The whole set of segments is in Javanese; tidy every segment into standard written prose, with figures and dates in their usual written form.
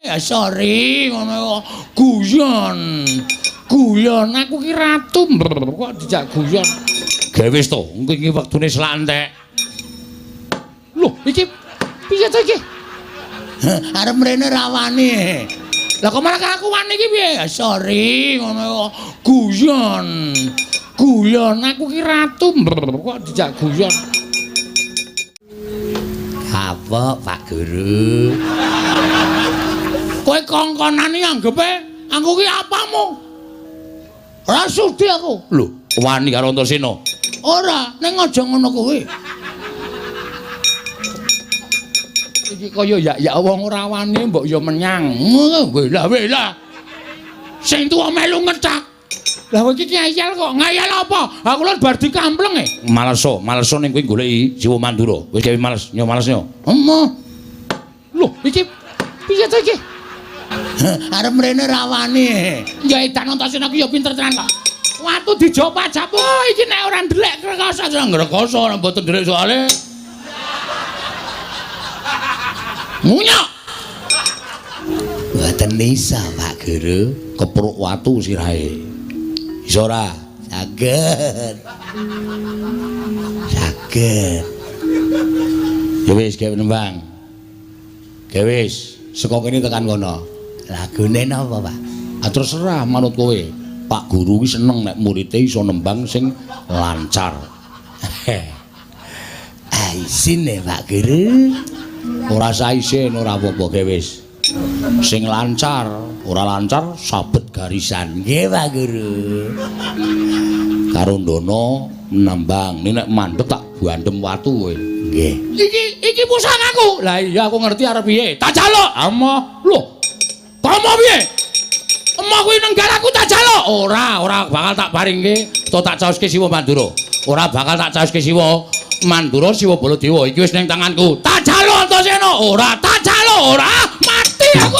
Ya sorry ngono kok. Guyon. Guyon aku ki ratu kok dijak guyon. Gawe wis to, engko iki wektune selak entek. Loh, iki piye to iki? Arep mrene ra wani. Lah kok malah aku wani iki piye? Ya sorry ngono kok. Guyon. Guyon aku ki ratu kok dijak guyon. Kapok Pak Guru. Kowe kongkonane anggepe aku ki apamu? Ora sudi aku. Lho, wani karo Antasena. Ora, ning aja ngono kuwi. Iki kaya yak-yak wong ora wani mbok ya menyang. Welah welah. Sing tuwa melu ngethak. Lah kowe iki ngayal kok. Ngayal apa? Aku lho bar dikampleng e. Maleso, maleso ning kowe goleki Siwa Mandura. Wis gawe males, nyo males nyo. Emoh. Lho, iki piye to iki? Arep mrene ra wani. Ya edan Antasena ki ya pinter tenan kok. Watu dijopajap. Oh, iki nek ora ndelek rekoso, ngrekoso ora mboten ndelek soalé. Munyok. Mboten isa Pak Guru, kepruk watu sirahe. Iso ora? Saged. Saged. Ya wis gawe nembang. Gawe wis, saka kene tekan kono. Lagune napa, Pak? Ah terserah manut kowe. Pak Guru ki seneng nek murite iso nembang sing lancar. Ah isin e Pak Guru. Ora saisin ora apa-apa gawe wis. Sing lancar, ora lancar sabet garisan. Nggih Pak Guru. Karo ndono nembang, nek mandek tak bandem watu kowe. Nggih. Iki pusakaku. Lah iya aku ngerti arep piye. Tak jaluk. Amoh. Lho. Komo piye? Emoh kuwi nenggal aku tak jaluk. Ora, ora bakal tak paringke to tak caoske Siwa Mandura. Ora bakal tak caoske Siwa Mandura Siwa Baladewa iki wis ning tanganku. Tak jaluk Antasena. Ora, tak jaluk ora. Mati aku.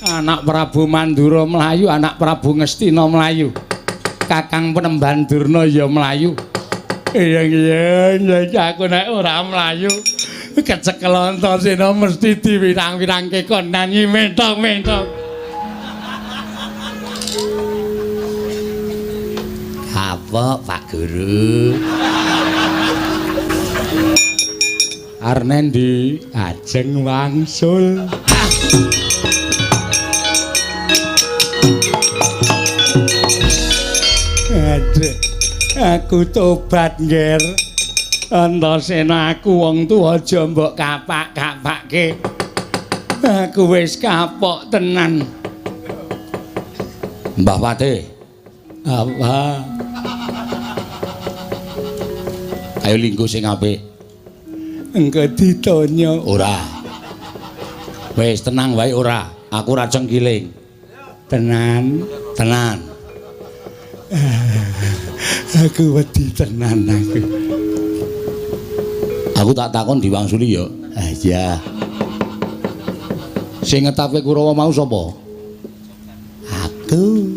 Anak Prabu Mandura mlayu, anak Prabu Ngastina mlayu. Kakang Penemban Durna ya mlayu. Iya iya aku nek ora mlayu kecekel Antasena mesti diwirang-wirangke kon nyanyi mentong-mentong. Kapok Pak Guru. Arep ndi? Ajeng wangsul. Aduh, aku tobat, Ngger. Antasena aku wong tuwa aja mbok kapak-kapake. Aku wis kapok tenan. Mbah Pate. Apa? Ayo linggo sing apik. Engko ditonyo. Ora. Wis tenang wae ora. Aku ora cengkiling. Tenan, tenan. Aku wedi tenan aku. Aku tak takon diwangsuli ya. Ah iya. Sing ngetapke Kurawa mau sapa? Aku.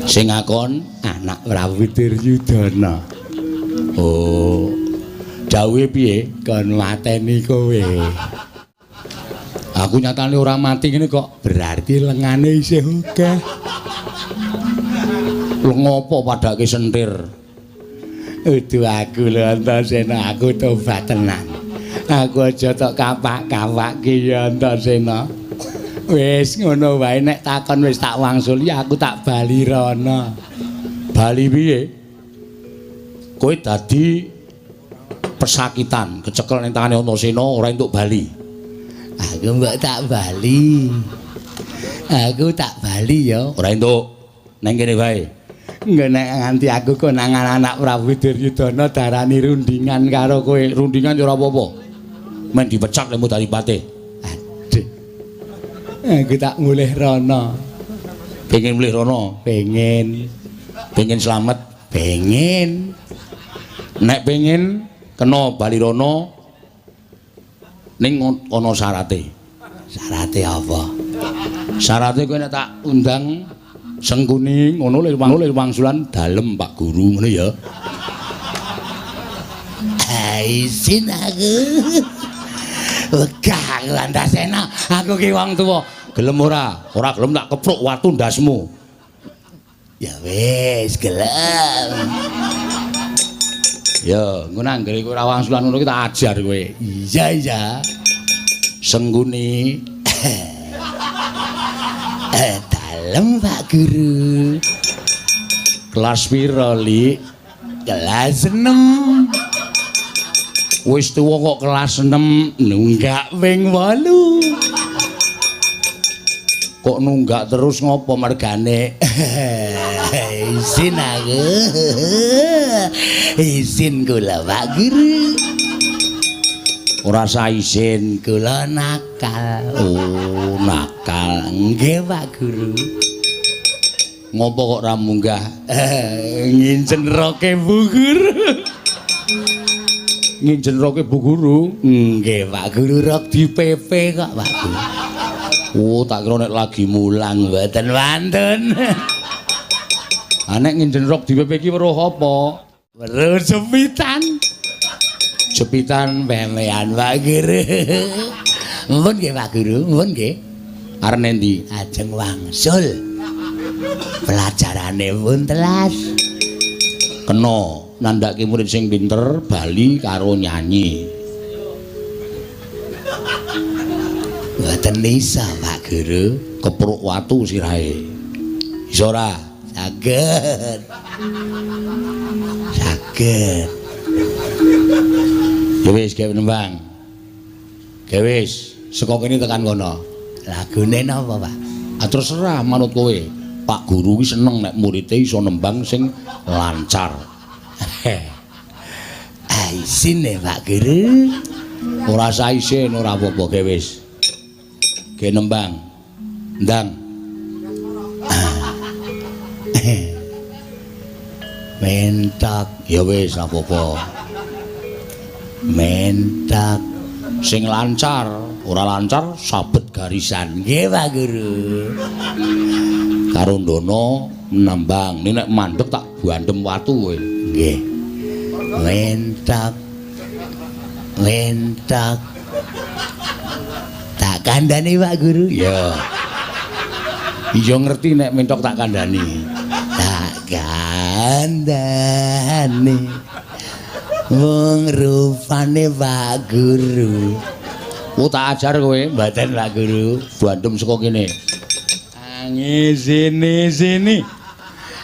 Sing ngakon anak Prabu Duryudana. Oh. Dawuhe piye? Kon mateni kowe. Aku nyatane ora mati ngene kok. Berarti lengane isih akeh. Lho ngopo padake sentir? Udu aku lho Antasena, aku tobat tenan. Aku aja tok kapak-kapake ya Antasena. Wis ngono wae nek takon wis tak wangsuli aku tak bali rono. Bali piye? Kowe dadi pesakitan, kecekel ning tangane Antasena ora entuk bali. Aku mbok tak bali. Aku tak bali ya. Ora entuk. Neng kene wae. Engko nek nganti aku konangan anak Prabu Duryudana darani rundingan karo kowe. Rundingan ya ora apa-apa. Men dipecat lemu dadi patih. Aduh. Aku tak mulih rono. Pengen mulih rono? Pengen. Pengen slamet? Pengen. Nek pengen kena bali rono ning ana syarate. Syarate apa? Syaratnya kowe nek tak undang Sengkuni ngono le wangsulan dalem Pak Guru ngono ya. Isin aku. Wegah aku Antasena, aku ki wong tuwa. Gelem ora? Ora gelem tak kepruk watu ndasmu. Ya wis, gelem. Ya, engko nanggere kowe ora wangsulan ngono ki tak ajar kowe. Iya, iya. Sengkuni. Dalem Pak Guru. Kelas pira, Lik? Kelas 6. Wis tuwa kok kelas 6, nunggak ping 8. Kok nunggak terus ngopo mergane? Isin aku. Isin kula Pak Guru. Ora usah isin, kula nakal. Oh, nakal. Nggih Pak Guru. Ngopo kok ora munggah? Ngincen roke Bu Guru. Ngincen roke Bu Guru? Nggih Pak Guru, rok di PP kok Pak Guru. Oh, tak kira nek lagi mulang mboten wonten. Ah nek ngincen rok di PP ki weruh apa? Weruh jepitan. Jepitan pemean Pak Guru. Mumpun nggih Pak Guru, mumpun nggih. Arep nendi? Ajeng wangsul. Pelajarane pun telas. Kena nandhake murid sing pinter bali karo nyanyi. Mboten isa Pak Guru, kepruk watu sirahe. Iso ora? Saged. Saged. Ya wis gawe nembang. Gawe wis, saka kene tekan kono. Lagune napa, Pak? Ah terserah manut kowe. Pak Guru ki seneng nek murite iso nembang sing lancar. Ah isin e Pak Guru. Ora usah isin, ora apa-apa gawe wis. Gawe nembang. Ndang. Mentok. Ya wis apa-apa. Mentok sing lancar, ora lancar sabet garisan. Nggih Pak Guru. Karo ndono nembang, nek mandek tak bandem watu kowe. Nggih. Mentok. Mentok. Tak kandhani Pak Guru. Ya. Iya ngerti nek mentok tak kandhani. Tak kandhani. Wong rupane Pak Guru. Oh tak ajar kowe, mboten Pak Guru. Bandem saka kene. Angisini sini.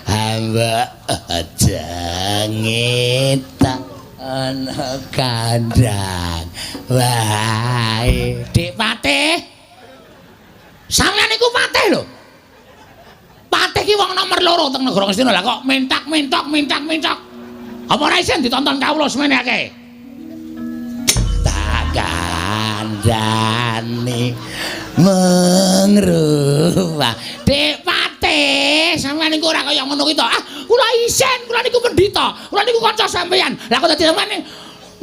Hamba aja ngetak ana kandhang. Wae, Dik Patih. Sampeyan niku patih lho. Patih ki wong nomor 2 teng negara Ngastina lah kok mentak-mentok mentak-mentok. Apa ora isin ditonton kawula semene akeh? Tak kandhani mengrupa. Dik Patih, sampeyan niku ora kaya ngono ki to. Ah, kula isin, kula niku pendhita. Kula niku kanca sampeyan. Lah kok dadi sampeyan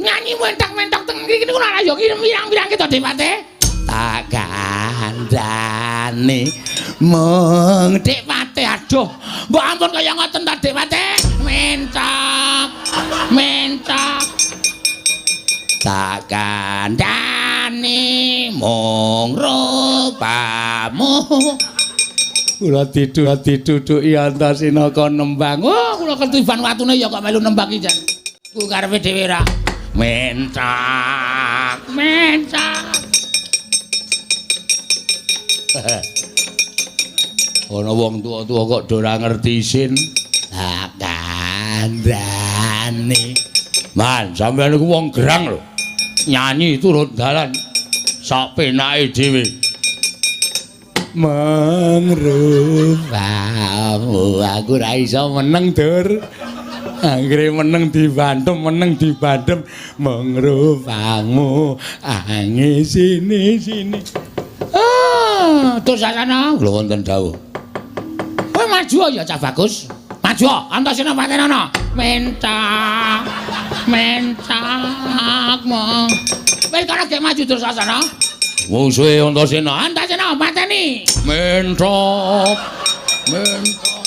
nyanyi mentak-mentok teng mriki niku ora ya pirang-pirang ki to Dik Patih. Tak kandhani mung Dik Patih, aduh. Mbok ampun kaya ngoten ta Dik Patih. Mentok. Mentok. Tak kandhani mung rupamu. Kula diduduk-diduduki Antasena kon nembang. Oh, kula ketiban watune ya kok melu nembang iki jan. Ku karepe dhewe ra. Mentok. Mentok. Ana wong tuwa-tuwa kok do ora ngerti isin. Tak kandhani. Man, sampeyan niku wong gerang lho. Nyanyi turut dalan sak penake dhewe. Mengrupamu aku ora iso meneng, Dur. Anggere meneng dibandem, meneng dibandem mengrupamu angisini sini. Ah, Dursasana lho wonten dawuh. Kowe maju ya Cah Bagus. Maju, Antasena patenana. Mentak. Mentak mong. Wis kono gek maju Dursasana. Mungsuhe Antasena, Antasena mateni. Mentok. Mentok.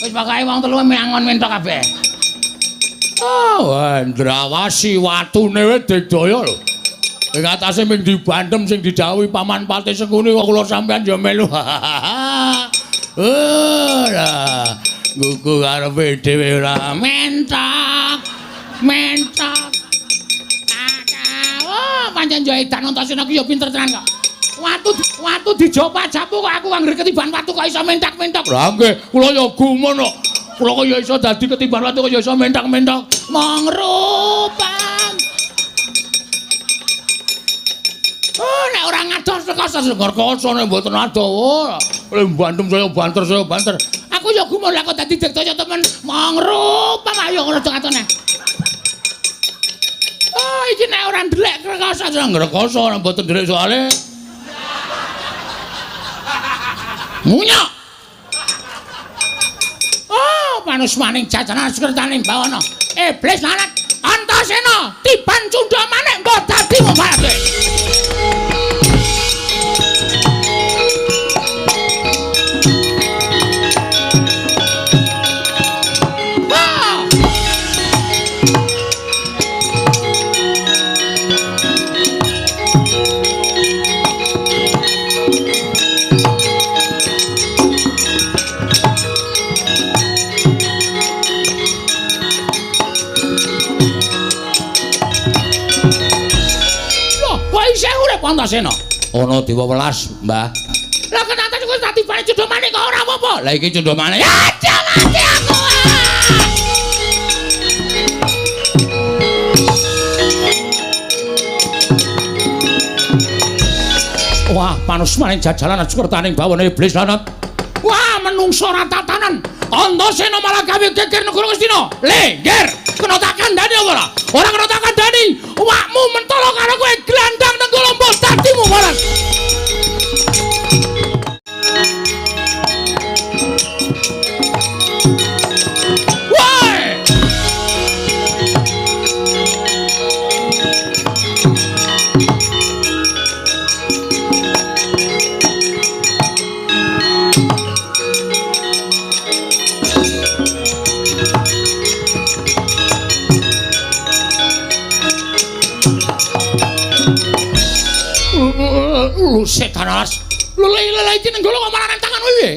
Wis pokoke wong telu mangon mentok kabeh. Oh, Ndrawasi watune wis digdaya lho. Ing atase ming dibandem sing didhawuhi Paman Patih Sengkuni kok kula sampean ya melu. Ora. Gugu karepe dhewe ora mentok. Mentok. Oh, pancen yo edan Antasena ki yo pinter tenan kok. Watu dijopak-japu kok aku anggere ketiban watu kok iso mentak-mentok. Lah nggih, kula yo gumun kok. Kula kok yo iso dadi ketiban watu kok yo iso mentak-mentok. Mong rupang. Oh, nek ora ngados rekoso rekoso nek mboten adoh. Oh, bandem saya banter saya banter. Aku yo gumun lah kok dadi digdaya temen. Mong rupang ayo ngono katone. Oh, iki nek ora ndelek rekoso rekoso nek mboten ndelek soalé. Munyok. Oh, manusmaning jajanan sekertaning bawana. Iblis lanat Antasena tiban cundha manik mbok dadi wong barake. Antasena. Ana dewa welas, Mbah. Lah kenapa kok tak tibane cundha manik kok ora apa-apa? Lah iki cundha manik. Aja mati aku. Wah, panusmaning jajalan ajukertaning bawana iblis lanat. Wah, menungso ora tatanan. Antasena malah gawe geger negara Ngastina. Lengger, kena tak kandhani apa ora? Ora kena tak kandhani. Awakmu mentolo karo kowe glandang nenggala mbok dadimu malah. Lu setan alas. Lho lha iki nenggala kok malah nang tanganmu piye?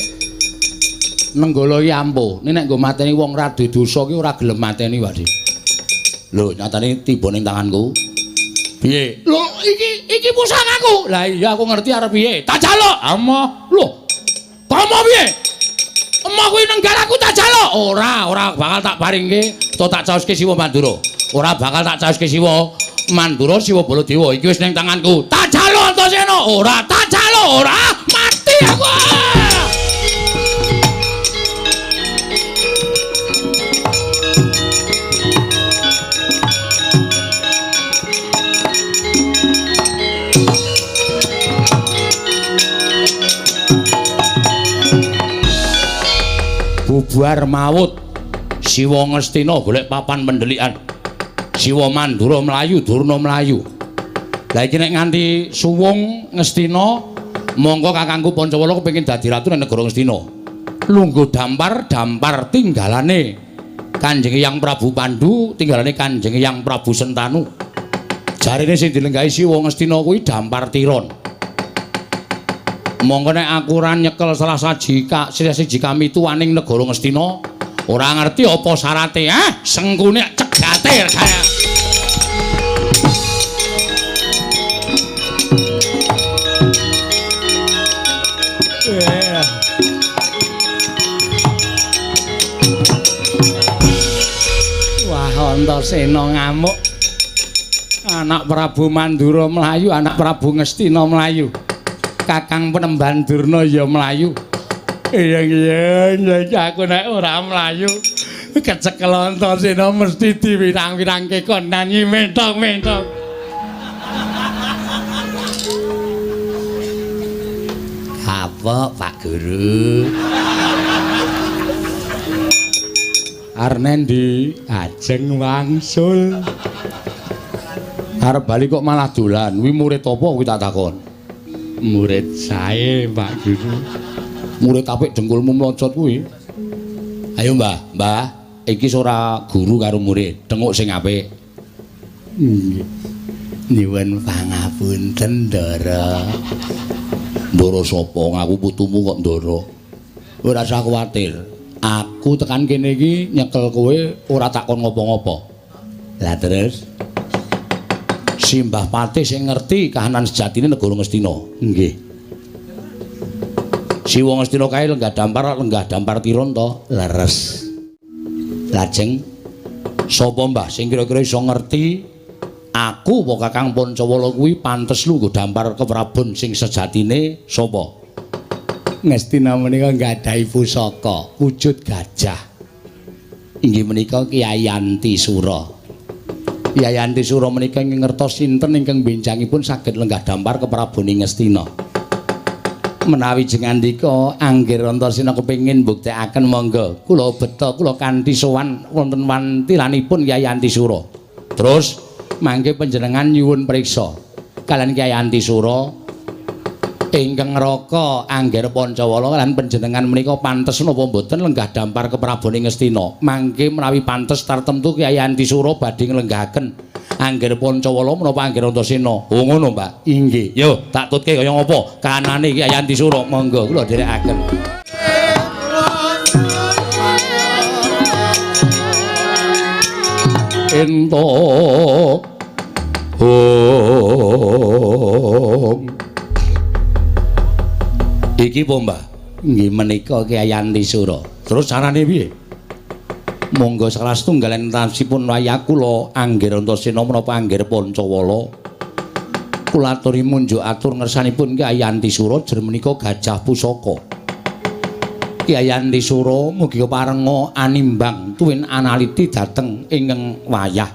Nenggala iki ampuh. Nek nggo mateni wong ra duwe dosa ki ora gelem mateni, Pak Dik. Lho, nyatane tiba ning tanganku. Piye? Lho, iki pusakaku. Lah iya aku ngerti arep piye. Tak jaluk. Amoh. Lho. Komo piye? Emoh kuwi nenggalaku tak jaluk. Ora bakal tak paringke utawa tak caoske Siwa Mandura. Ora bakal tak caoske Siwa Mandura Siwa Baladewa iki wis ning tanganku. Tak jaluk Antasena. Ora, tak jaluk ora. Mati aku. Bubar mawut Siwa Ngastina golek papan pendelikan. Siwa Mandura mlayu, Durna mlayu. Lah iki nek nganti suwung Ngastina, mongko kakangku Pancawala kepengin dadi ratu ning negara Ngastina. Lungguh dampar tinggalane Kanjeng Hyang Prabu Pandu, tinggalane Kanjeng Hyang Prabu Sentanu. Jarene sing dilenggahi Siwa Ngastina kuwi Dampar Tiron. Mongko nek aku ora nyekel salah siji kami tuaning negara Ngastina, ora ngerti apa syarate, ah Sengkuni cegate kaya. Wah, Antasena ngamuk. Anak Prabu Mandura mlayu, anak Prabu Ngastina mlayu. Kakang Penemban Durna ya mlayu. Iya iya aku nek ora mlayu kecekel Antasena mesti diwirang-wirangke kon nyanyi mentok-mentok. Kapok Pak Guru. Arep ndi? Ajeng wangsul. Arep bali kok malah dolan. Kuwi murid apa kuwi tak takon? Murid sae, Pak Guru. Murid apik dengkulmu mlocot kuwi. Ayo Mbah, Mbah, iki ora guru karo murid, tenguk sing apik. Nggih. Nyuwun pangapunten, Ndara. Ndara sapa? Ngaku putumu kok Ndara. Ora usah kuwatir. Aku tekan kene iki nyekel kowe ora takon ngopo-ngopo. Lah terus Simbah Patih sing ngerti kahanan sejatine negara Ngastina. Nggih. Si wong Ngastina kae lenggah dampar tiron to? Leres. Lajeng sapa Mbah sing kira-kira iso ngerti aku apa Kakang Pancawala kuwi pantes lungguh dampar keprabon sing sejatine sapa? Ngastina menika nggadahi pusaka wujud gajah. Inggih menika Kyai Antisura. Kyai Antisura menika ingkang ngertos sinten ingkang benjangipun saged lenggah dampar keprabon ing Ngastina. Menawi jengandika anggir Antasena kepengin mbuktekaken monggo kula beta kula kanthi sowan wonten wantilanipun Kyai Antisura. Terus mangke panjenengan nyuwun priksa kalian Kyai Antisura ingkang ngraka Angger Pancawala lan panjenengan menika pantes napa mboten lenggah dampar keprabon ing Ngastina. Mangke menawi pantes tartemtu Kyai Antisura badhe nglenggahaken Angger Pancawala menapa Angger Antasena. Oh ngono, Mbak. Inggih. Yo, tak tutke kaya ngapa kahanane Kyai Antisura. Monggo kula dherekaken. Entuk hong. Iki po, Mbah? Nggih menika Kyai Antisura. Terus carane piye? Monggo salah setunggal entansipun wayah kula Angger Antasena menapa Angger Pancawala. Kula aturi munjuk atur ngersanipun Kyai Antisura jer menika gajah pusaka. Kyai Antisura mugi parenga animbang tuwin analiti dhateng ingkang wayah.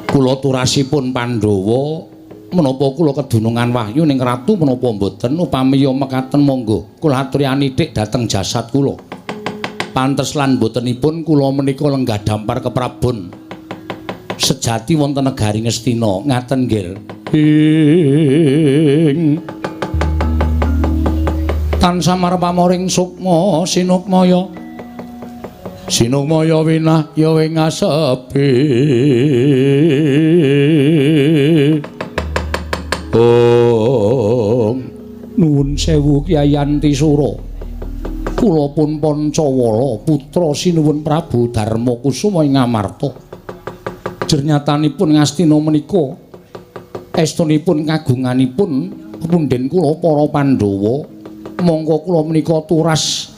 Kula turasipun Pandhawa menapa kula kedunungan wahyu ning ratu menapa mboten upami ya mekaten monggo kula aturi anitik dhateng jasad kula. Pantes lan mbotenipun kula menika lenggah dampar keprabon sejati wonten negari Ngastina. Ngaten nggih. Ing tansah marpamoring sukma sinukmaya sinukmaya winah ya ing asepi. Om nuwun sewu Kyai Antisura. Kula pun Pancawala putra sinuwun Prabu Darmakusuma ing Amarta. Jernyatanipun Ngastina menika estunipun kagunganipun punden kula para Pandhawa. Mongko kula menika turas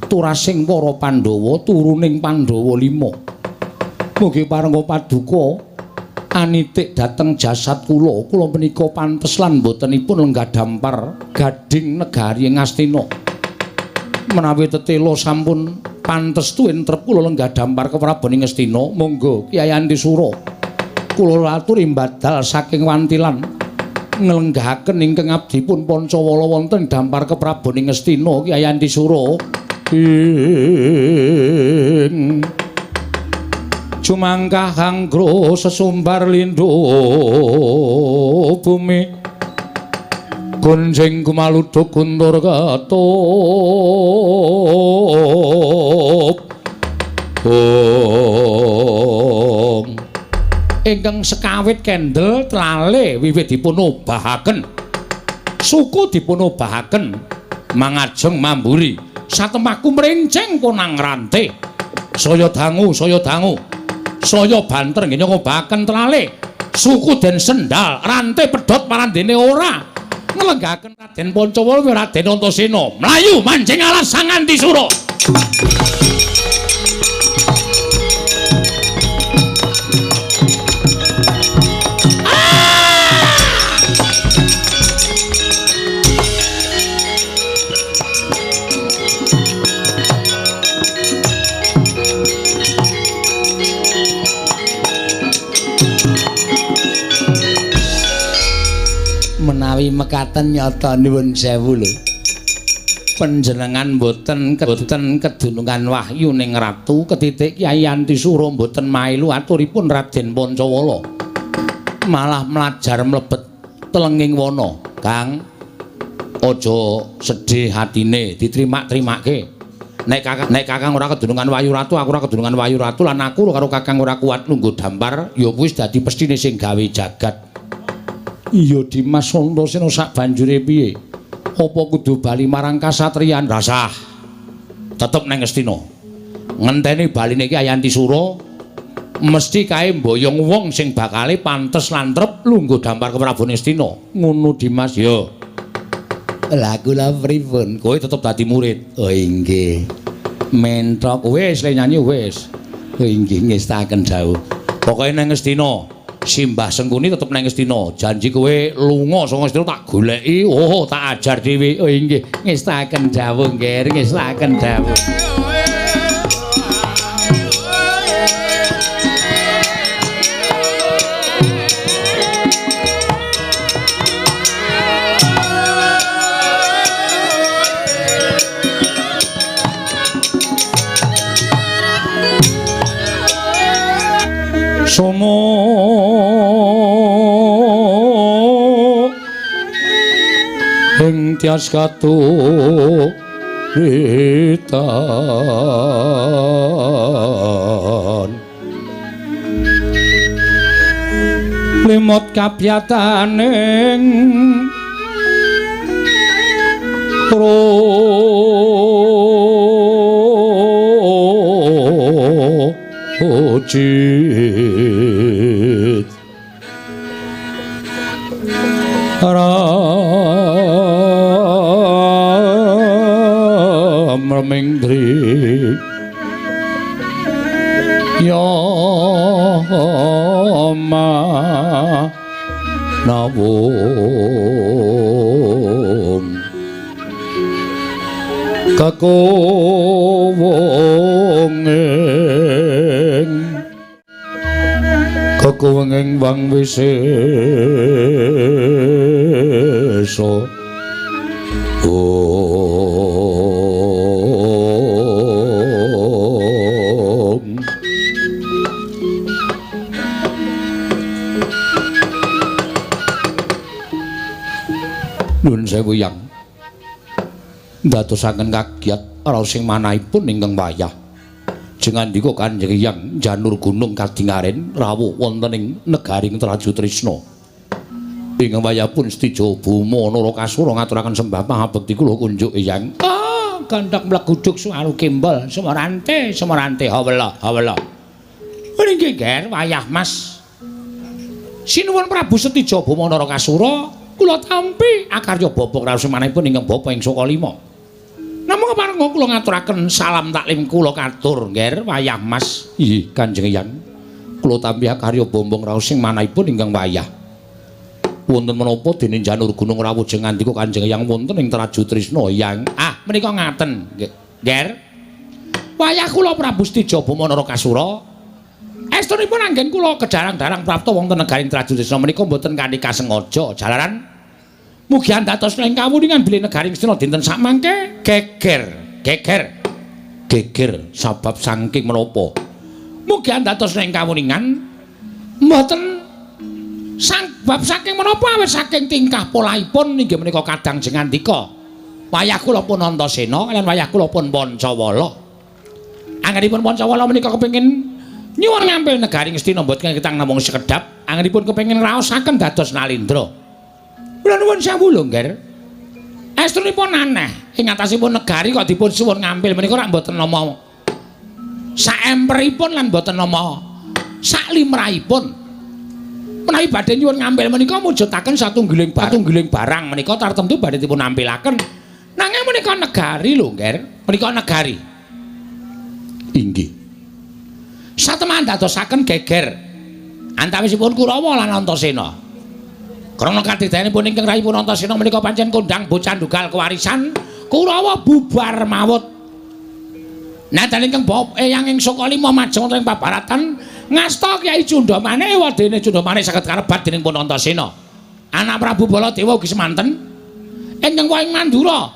turasing para Pandhawa turuning Pandhawa 5. Mugi parenga paduka anitik dhateng jasad kula. Kula menika pantes lan mbotenipun lenggah dampar gading negari Ngastina. Menawi tetela sampun pantes tuwin trep kula lenggah dampar keprabon ing Ngastina. Monggo Kyai Antisura kula aturi mbadal saking wantilan nglenggahaken ingkang abdipun Pancawala wonten dampar keprabon ing Ngastina. Kyai Antisura ing jumangkah anggra sesumbar lindho bumi gonjing kumaluduk guntur ketup. Om ingkang sekawit kendel tlale wiwit dipun obahaken suku dipun obahaken mangajeng mamburi satemaku mrenceng konang rante saya dangu saya dangu saya banter nggih ngobahaken tlale suku den sendal rante pedhot parandene ora nglenggahaken Raden Pancawala Raden Antasena mlayu manjing alas Sang Antisura. Menawi mekaten nyata nuwun sewu lho. Panjenengan mboten kedunungan wahyu ning ratu ketitik Kyai Antisura mboten mailu aturipun Raden Pancawala. Malah mlajar mlebet telenging wana. Kang, aja sedih hatine, ditrimak-trimake. Nek kakang ora kedunungan Wayu Ratu, aku ora kedunungan Wayu Ratu lan aku karo kakang ora kuat lungguh dampar, ya kuwi dadi pestine sing gawe jagat. Iya Dimas Antasena sak banjure piye? Apa kudu bali marang kasatriyan? Rasah. Tetep nang Ngastina. Ngenteni baline iki Ayanti Sura mesti kae mboyong wong sing bakale pantes lan trep lungguh dampar ke Prabu Ngastina. Ngono Dimas ya. Lah kula pripun? Kowe tetep dadi murid. Oh inggih. Mentok wis le nyanyi wis. Oh inggih ngestaken dawuh. Pokoke nang Ngastina, Simbah Sengkuni tetep nang Ngastina. Janji kowe lunga saka Ngastina tak goleki, oh tak ajar dhewe. Oh inggih, ngestaken dawuh nggih, ngestaken dawuh. Somo ing tias katuritan limot kapyataning Ojit Ram remingdri Ya ma nawung Kekuwenging wang wisesa. Om. Nuwun sewu Yang. Ndadosaken kagiat raos sing manahipun ingkang wayah. Jengandika Kanjeng Hyang Janur Gunung kadingaren rawuh wonten ing negaring Traju Trisna. Ingkang wayahipun Setija Buma Narakasura ngaturaken sembah pahabekti kula kunjuk Hyang. Ah, gandhak mleguduk suwaru kembol semarante semarante hawela hawela. Nggih Ger, wayah Mas. Sinuwun Prabu Setija Buma Narakasura kula tampi akarya bobok raos manahipun ingkang bapa ing Sokalima. Namung keparenga kula ngaturaken salam taklim kula katur Nger wayah Mas. Inggih Kanjeng Hyang. Kula tampi akarya bombong raos sing manahipun ingkang wayah. Wonten menapa dene Janur Gunung rawuh jeng ngandika Kanjeng Hyang wonten ing Traju Trisna Hyang. Ah menika ngaten Nger. Wayah kula Prabu Setija Buma Narakasura estunipun anggen kula kedarang-darang prapta wonten negaring Traju Trisna menika mboten kanthi kasengaja jalaran mugi andatos ing kawuningan bilih negaring Ngastina dinten sakmangke geger geger geger sabab saking menapa mugi andatos ing kawuningan mboten sabab saking menapa awit saking tingkah polahipun inggih menika kadang jengandika wayah kula pun Antasena lan wayah kula pun Pancawala anggenipun Pancawala menika kepengin nyuwun ngampil negaring Ngastina mboten ketang namung sekedhap anggenipun kepengin ngraosaken dados Nalindra. Kula nuwun sewu lho, Ngger. Estunipun aneh, ing atasipun negari kok dipun suwun ngampil menika rak mboten nama saemperipun lan mboten nama saklimrahipun. Menawi badhe nyuwun ngampil menika mujudaken satunggiling barang menika tartemtu badhe dipun ampilaken. Nanging menika negari lho, Ngger. Menika negari. Inggih. Sateman dadosaken geger antawisipun Kurawa lan Antasena. Krana kadidayanipun ingkang rahipun Antasena menika pancen kondhang bocah ndugal kewarisan Kurawa bubar mawut. Nadyan ingkang eyang ing Sokalima majeng wonten ing pabaratan ngasta Kyai Cundamane wadene Cundamane saged karebat dening pun Antasena. Anak Prabu Baladewa ugi semanten ingkang wong Mandura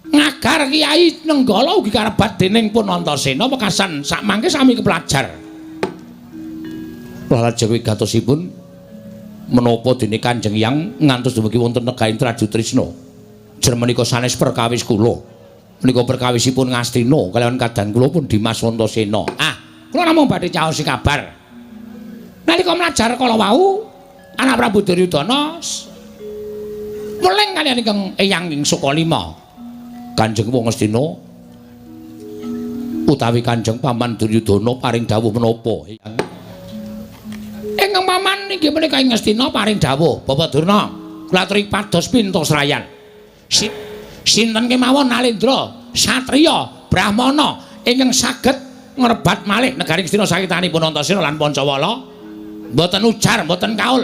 ngagar Kyai Nenggala ugi karebat dening pun Antasena wekasan sakmangke sami kepelajar. Lajeng wigatosipun Menapa dene Kanjeng Hyang ngantos dumugi wonten negaring Trajutrisna. Jer menika sanes perkawis kula. Menika perkawisipun Ngastina kalawan kadang kula pun Dimas Antasena. Ah, kula namung badhe caosi kabar. Nalika mlajar kala wau anak Prabu Duryudana weling kaliyan ingkang Eyang ing Sukalima. Kanjeng Wong Ngastina utawi Kanjeng Paman Duryudana paring dawuh menapa? Eyang ingkang paman inggih menika ing Ngastina paring dawuh, Bapak Durna, kula aturi pados pinto srayan. Sinten kemawon Nalendra, satriya, brahmana ingkang saged ngrebat malih negari Ngastina sakitanipun Antasena lan Pancawala, mboten ujar, mboten kaul.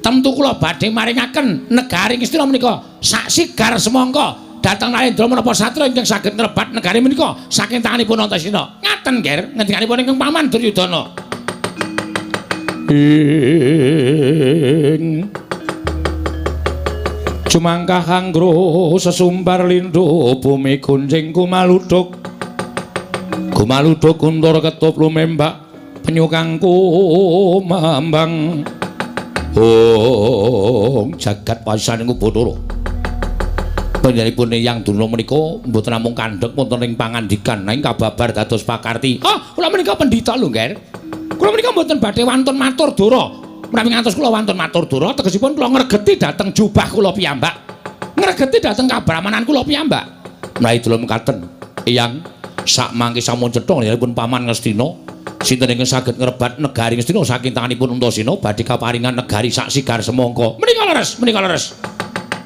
Tentu kula badhe maringaken negari Ngastina menika sak sigar semangka dhateng Nalendra menapa satriya ingkang saged ngrebat negari menika saking tanganipun Antasena. Ngaten, Ger, ngendikanipun ingkang paman Duryudana. Ing cumangkah anggro sesumbar lindho bumi gunjing kumaluduk kumaluduk kuntur ketup lumembak penyukang kumambang. Oh, jagat pasaning Bathara. Panjenenganipun Eyang Durna menika mboten namung kandhek wonten ing pangandikan nanging kababar dados pakarti. Ah, kula menika pendhita lho, Nger. Kula menika mboten badhe wantun matur dara. Menawi ngantos kula wantun matur dara, tegesipun kula ngregeti dhateng jubah kula piyambak. Ngregeti dhateng kabrahmanan kula piyambak. Menawi dula mekaten, Eyang, sak mangke sampun cetha pun Paman Ngastina, sinten ingkang saged ngrebat negari Ngastina saking tanganipun Antasena badhe kaparingan negari sak sigar semangka. Menika leres, menika leres.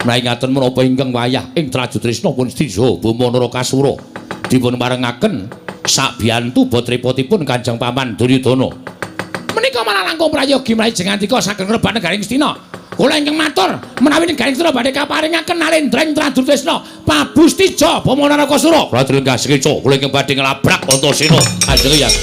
Menawi ngaten menapa ingkang wayah ing Trajutrisna pun Stija Bama Narakasura dipun parengaken sabiyantu botrepotipun Kanjeng Paman Duryudana. Menika malah langkung prayogi menawi jengandika saged ngrebat negari Ngastina. Kula ingkang matur menawi negari Ngastina badhe kaparingaken Nalendra ing Trajutrisna Prabu Stija Bama Narakasura. Kula lenggah sekeca kula ingkang badhe nglabrak Antasena. Kanjeng Hyang.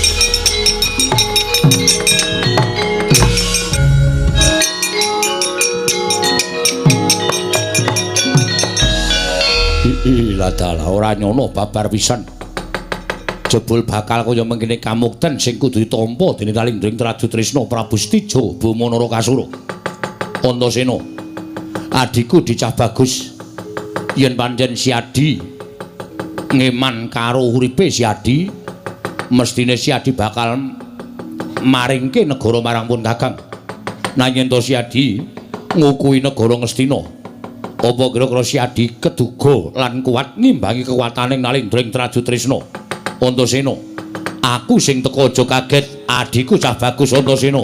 Ladalah ora nyono babar pisan. Jebul bakal kaya mengkene kamukten sing kudu ditampa dening Nalendra Trajutrisna Prabu Stija Bama Narakasura. Antasena, adhiku dicah bagus. Yen pancen si Adi ngeman karo uripe si Adi, mestine si Adi bakal maringke negara marang pun Kakang. Nanging yen to si Adi ngukuhi negara Ngastina, apa kira-kira si Adi keduga lan kuat ngimbangi kekuatane Nalendra ing Trajutrisna? Antasena, aku sing teka aja kaget, adhiku cah bagus Antasena.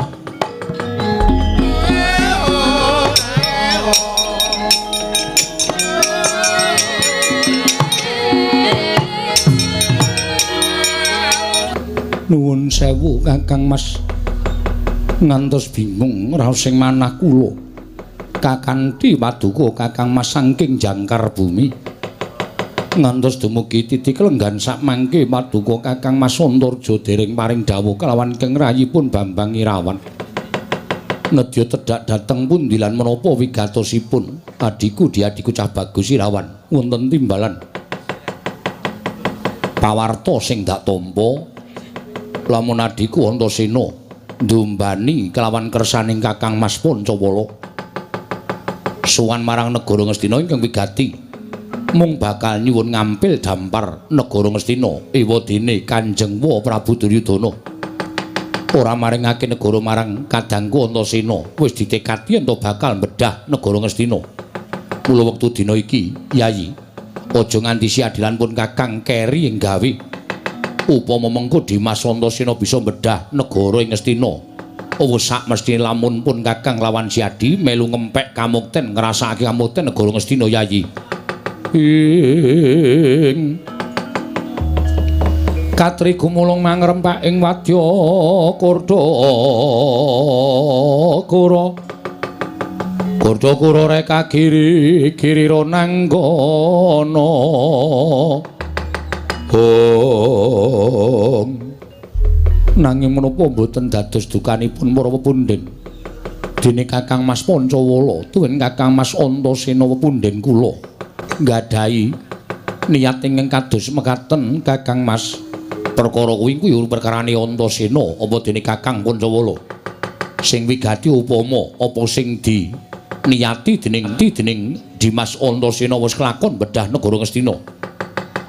Nuwun sewu Kakang Mas, ngantos bingung raos sing manah kula. Kakanthi paduka Kakang Mas saking jangkar bumi. Ngantos dumugi titik lenggan sakmangke paduka Kakang Mas Antarja dereng paring dawuh kelawan ingkang rayipun Bambang Irawan. Nedya tedhak dhateng pundi lan menapa wigatosipun adhiku diadhiku cah bagus Irawan wonten timbalan pawarta sing dak tampa lamun adhiku Antasena ndumbani kelawan kersaning Kakang Mas Pancawala sowan marang negara Ngastina ingkang wigati mung bakal nyuwun ngampil dampar negara Ngastina ewadene Kanjeng Wa Prabu Duryudana. Ora maringake negara marang kadangku Antasena wis ditekadi ento bakal bedah negara Ngastina. Mula wektu dina iki Yayi aja nganti si adilan pun Kakang keri ing gawe. Upama mengko Dimas Antasena bisa bedah negara ing Ngastina, wis sak mesthine lamun pun Kakang lawan si Adi melu ngempek kamukten ngrasakake kamukten negara Ngastina Yayi. Ing katri gumulung mangrempak ing wadya kordha kura kordha kura reka giri girira nanggana. Hong nanging menapa mboten dados dukanipun para pepundhen dene Kakang Mas Pancawala tuwin Kakang Mas Antasena pepundhen kula nggadahi niat ingkang kados mekaten Kakang Mas. Perkara kuwi kuwi perkarane Antasena apa dene Kakang Pancawala. Sing wigati upama apa sing di niyati dening Dimas Antasena wis kelakon bedah negara Ngastina.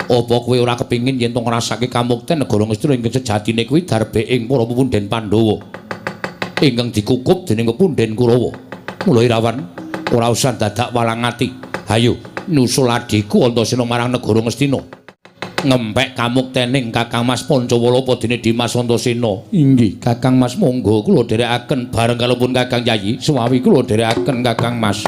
Apa kowe ora kepingin yen to ngrasake kamukten negara Ngastina ingkang sejatine kuwi darbeing para pepunden Pandhawa ingkang dikukup dening pepunden Kurawa. Mula Irawan ora usah dadak walang ati. Hayo nyusul adhiku Antasena marang negara Ngastina. Ngempek kamuktening Kakang Mas Pancawala apa dene Dimas Antasena. Inggih, Kakang Mas monggo kula dherekaken bareng kalupun Kakang Yayi suwawi kula dherekaken Kakang Mas.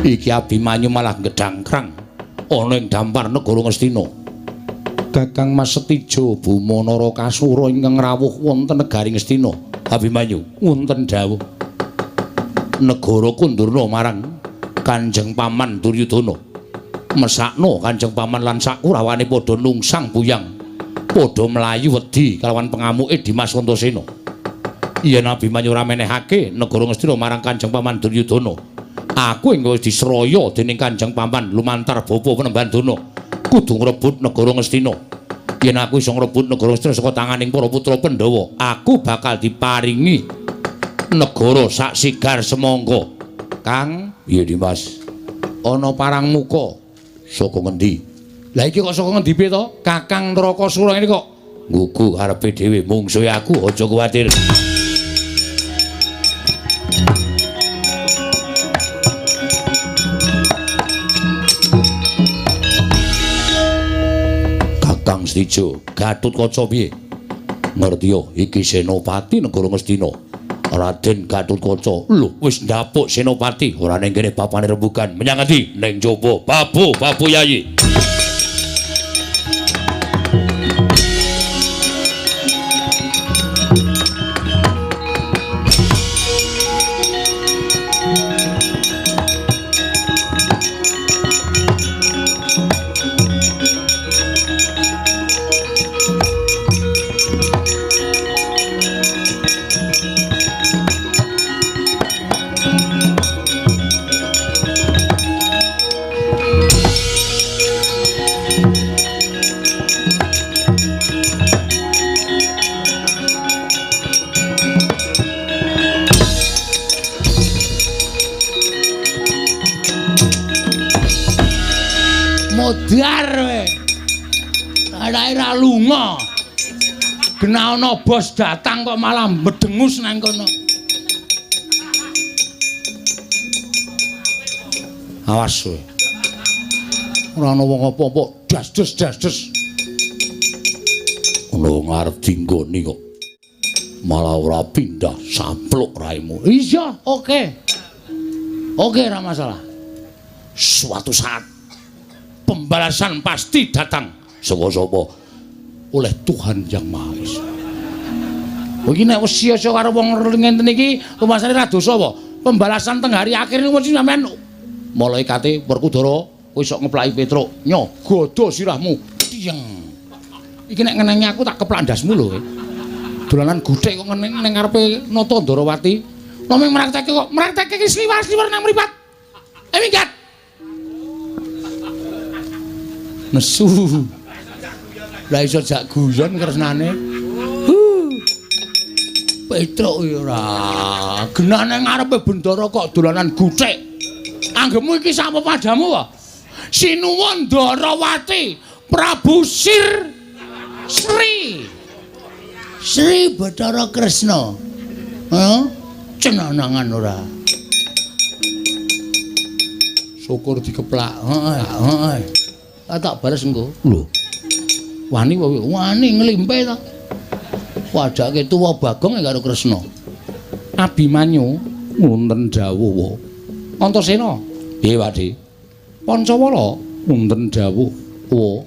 Iki Abimanyu malah gedhangkrang ana ing dampar negara Ngastina. Kakang Mas Setijo Buma Narakasura ingkang rawuh wonten negari Ngastina. Abimanyu wonten dawuh. Negara kundurna marang Kanjeng Paman Duryudana. Mesakno Kanjeng Paman lan sakurawane padha nungsang buyang. Padha mlayu wedi kalawan pengamuke Dimas Antasena. Yen Abimanyu ora menehake negara Ngastina marang Kanjeng Paman Duryudana, aku ingkang wis disraya dening Kanjeng Paman lumantar bapa Penemban Dana kudu ngrebut negara Ngastina. Yen aku iso ngrebut negara Ngastina saka tanganing para putra Pandhawa, aku bakal diparingi negara sak sigar semangka. Kang, piye Dimas? Ana parang muka saka ngendi? Lah iki kok saka ngendi piye to? Kakang Narakasura ngene kok nggugu karepe dhewe mungsuhe aku, aja kuwatir. Kakang Setijo, Gatotkaca piye? Ngertiya iki Senopati negara Ngastina. Raden Gatotkaca. Lho, wis ndapuk Senopati, ora ning kene papane rembugan. Menyang ngendi? Ning jaba. Babu, babu Yayi. Modar kowe. Ora lunga. Genah ana bos datang kok malah medengus nang kono. Awas kowe. Ora ana wong apa-apa, das-des das-des. Ono wong arep dinggoni kok. Malah ora pindah sampluk raimu. Iya, oke. Oke, ora masalah. Suatu saat pembalasan pasti datang. Saka sapa? Oleh Tuhan Yang Maha Esa. Iki nek wis sia-sia karo wong ngenten iki, rumasane ra dosa apa? Pembalasan teng hari akhir niku mesti sampean malaikate Werkudara kowe sok ngeplaki Petruk, nyo godho sirahmu. Tiyeng. Iki nek ngenengi aku tak keplak ndasmu lho kowe. Dolanan guthik kok ngeneng ning ngarepe Nata Ndarawati. Namung mrakteke kok, mrakteke iki sliwar-sliwar nang mripat. Minggat. Nesu. Lah iso jak guyon kresnane. Petruk ya ora. Genah nang ngarepe bendara kok dolanan guthik. Anggemu iki sapa padamu wae? Sinuwun Ndarawati, Prabu Sir Sri. Sri Bathara Kresna. Heeh. Cenanangan ora. Syukur dikeplak. Heeh, heeh. Tak bales engko. Lho. Wani wae, wani nglimpe ta. Wadake tuwa Bagong karo Kresna. Abimanyu wonten dawuh wa. Antasena. Piye, Pakde? Pancawala wonten dawuh wa.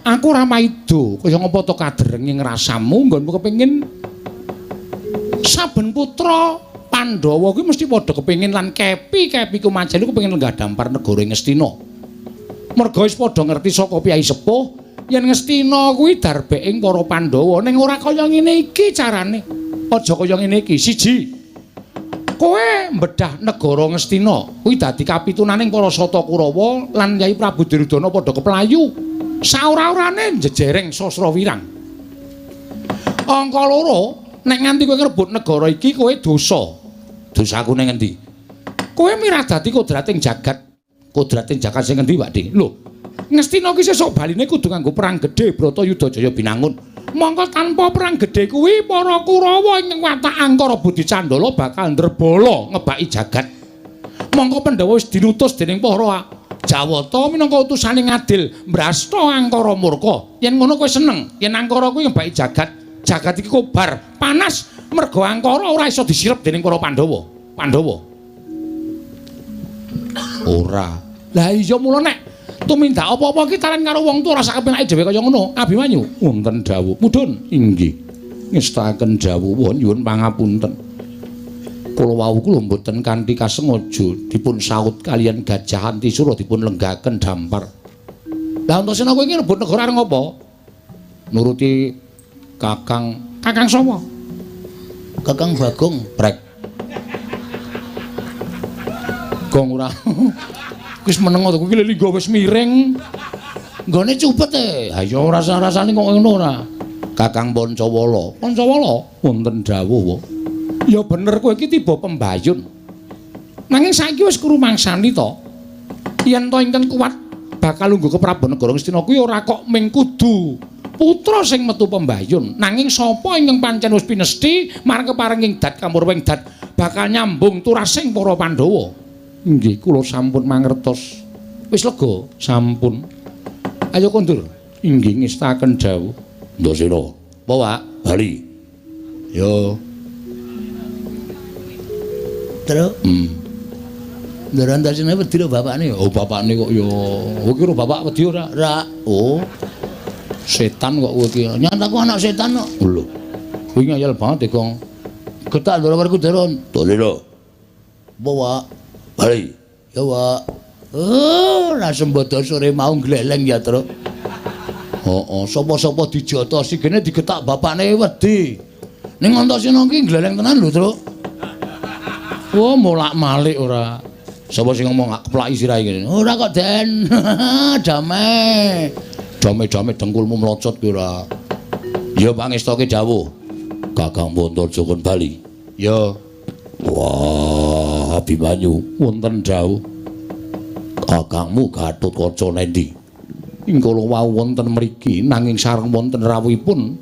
Aku ora maida kaya ngapa to kaderenge ngrasamu nggonmu kepengin saben putra Pandhawa kuwi mesti padha kepengin lan kepi-kepi ku majelu kepengin lenggah dampar negara Ngastina. Merga wis padha ngerti saka piyai sepuh yen Ngastina kuwi darbeking para Pandhawa ning ora kaya ngene iki carane. Aja kaya ngene iki. Siji. Kowe mbedah negara Ngastina, kuwi dadi kapitunaning para Sata Kurawa lan Yai Prabu Duryudana padha keplayu. Saora-orane njejereng Sasra Wirang. Angka loro, nek nganti kowe ngrebut negara iki kowe dosa. Dosaku ning endi? Kowe miradati kodrating jagat. Kodrating jagat sing endi, Pak Dik? Lho, Ngastina ki sesuk baline kudu nganggo perang gedhe Bratayuda Jaya Binangun. Mongko tanpa perang gedhe kuwi para Kurawa ing watak Angkara Budi Candala bakal ndrebala ngebaki jagat. Mongko Pandhawa wis dinutus dening para Jawata minangka utusane ngadil mbrasta Angkara murka. Yen ngono kowe seneng, yen Angkara kuwi ngebaki jagat, jagat iki kobar, panas mergo Angkara ora iso disirep dening para Pandhawa. Pandhawa. Ora. Lah iya mula nek tumindak apa-apa iki taran karo wong tuwa ora sak kepenake dhewe kaya ngono. Abimanyu, wonten dawuh. Mudhun, inggih. Ngestakaken dawuh won nyuwun pangapunten. Kula wau kula mboten kanthi kasengaja dipun saut kaliyan Gajah Antisura dipun lenggaken dampar. Lah Antasena kowe iki rebut negara arep ngopo? Nuruti Kakang. Kakang sapa? Kakang Bagong. Prek. Gong ora. Wis meneng to kuwi linggo wis miring. Nggone cupet e. Ha iya ora rasane kok ngono ora. Kakang Pancawala. Pancawala wonten dawuh wae. Ya bener kowe iki tiba pembayun. Nanging saiki wis krumangsani to. Yen to ingkang kuat bakal lungguh ke Prabu Negara Ngastina kuwi ora kok ming kudu putra sing metu pembayun. Nanging sapa ingkang pancen wis pinesthi marang keparenging dat kamurwing dat bakal nyambung turasing para Pandhawa. Inggih kula sampun mangertos. Wis lega sampun. Ayo kondur. Inggih ngestaken dawuh. Ndasena. Apa, Pak? Bali. Yo. Terus? Ndara Antasena wedi lho bapakne. Oh, bapakne kok yo. Kowe ki bapak wedi ora? Ora. Oh. Setan kok kowe iki. Nyat aku anak setan kok. Lho. Kowe ngayal banget e, Gong. Getak ndara Werkudara. Ndasena. Apa, Pak? Bali. Ya, Pak. Oh, lah sembodo sore mau gleleng ya, Truk. Heeh, sapa-sapa dijotosi gene digetak bapakne wedi. Ning Antasena ki gleleng tenan lho, Truk. Wah, molak-malik ora. Sapa sing ngomong keplaki sirahe ngene? Ora kok, Den. Damai. Dame-dame dengkulmu mlocot ki ora. Ya pangestoke dawuh. Kakang Pontojo kon bali. Ya. Wah, Abimanyu wonten dawuh. Kakangmu Gatotkaca nendi? Ing kala wau wonten mriki nanging sareng wonten rawuhipun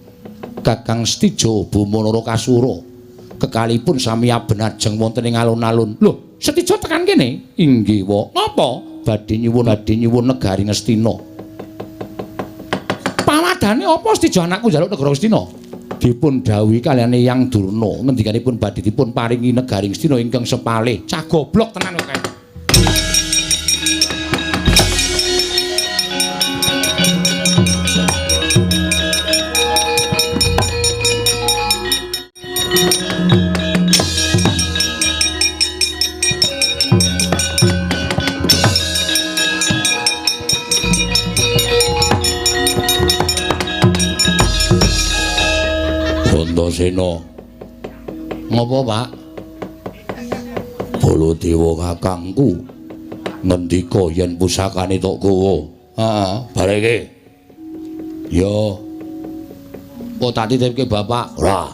Kakang Setija Boma Narakasura. Kekalipun sami abenajeng wonten ing alun-alun. Lho, Setija tekan kene? Inggih, Wak. Napa? Badhe nyuwun negari Ngastina. Pawadane apa Setija anakku njaluk negara Ngastina? Dipun dawuhi kaliyan Eyang Durna ngendikanipun badhe dipun paringi negari Ngastina ingkang sepalih. Cah goblok tenan kok kae. Antasena. Ngopo, Pak? Baladewa kakangku ngendika yen pusakane tok gawa. Heeh, bareke. Ya. Kok tak titipke bapak? Ora.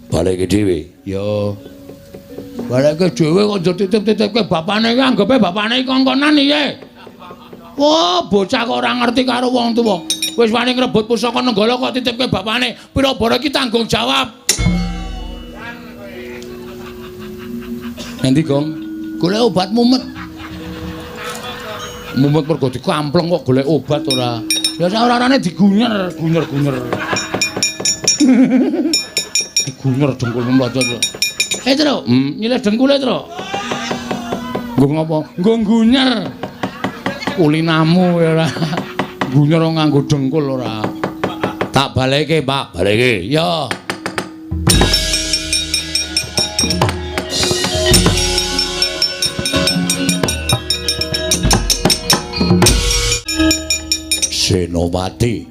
Baleke dhewe. Ya. Baleke dhewe kok njur titip-titipke bapane iki anggepe bapane iki kongkonan piye? Wah, bocah kok ora ngerti karo wong tuwa. Wis wani ngrebut pusaka Nenggala kok titipke bapane. Pira bara iki tanggung jawab. Nanti, Gong, golek obat mumet. Mumet mergo dikampleng kok golek obat ora. Ya sak ora-orane digunyer, gunyer-gunyer. Digunyer dengkulmu mlocot. Eh, Truk, nyilih dengkule, Truk. Nggo ngopo? Nggo gunyer. Kulinamu ya ora. Gunyer nganggo dengkul ora. Tak baleke, Pak. Baleke. Ya. Senopati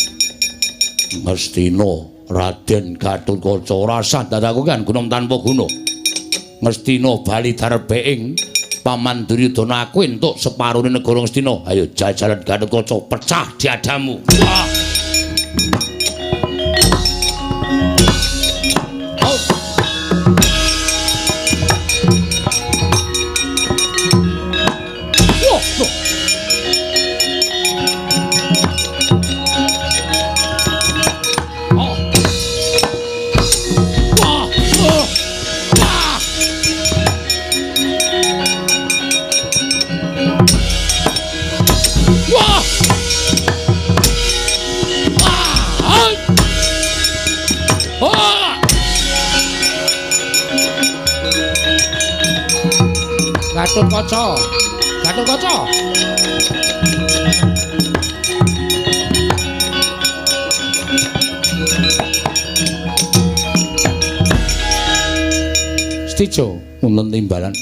Ngastina Raden Gatotkaca ora sah dadaku kan gunung tanpa guna. Ngastina bali darbe ing Paman Duryudana aku entuk separone negara Ngastina. Ayo jajalan Gatotkaca pecah diadamu. Wah. Oh. Wah, loh. Oh. Wah, oh. Wah. Wah. Wah. Oh. Gatotkaca. Gatotkaca. Stijo wonten timbalan.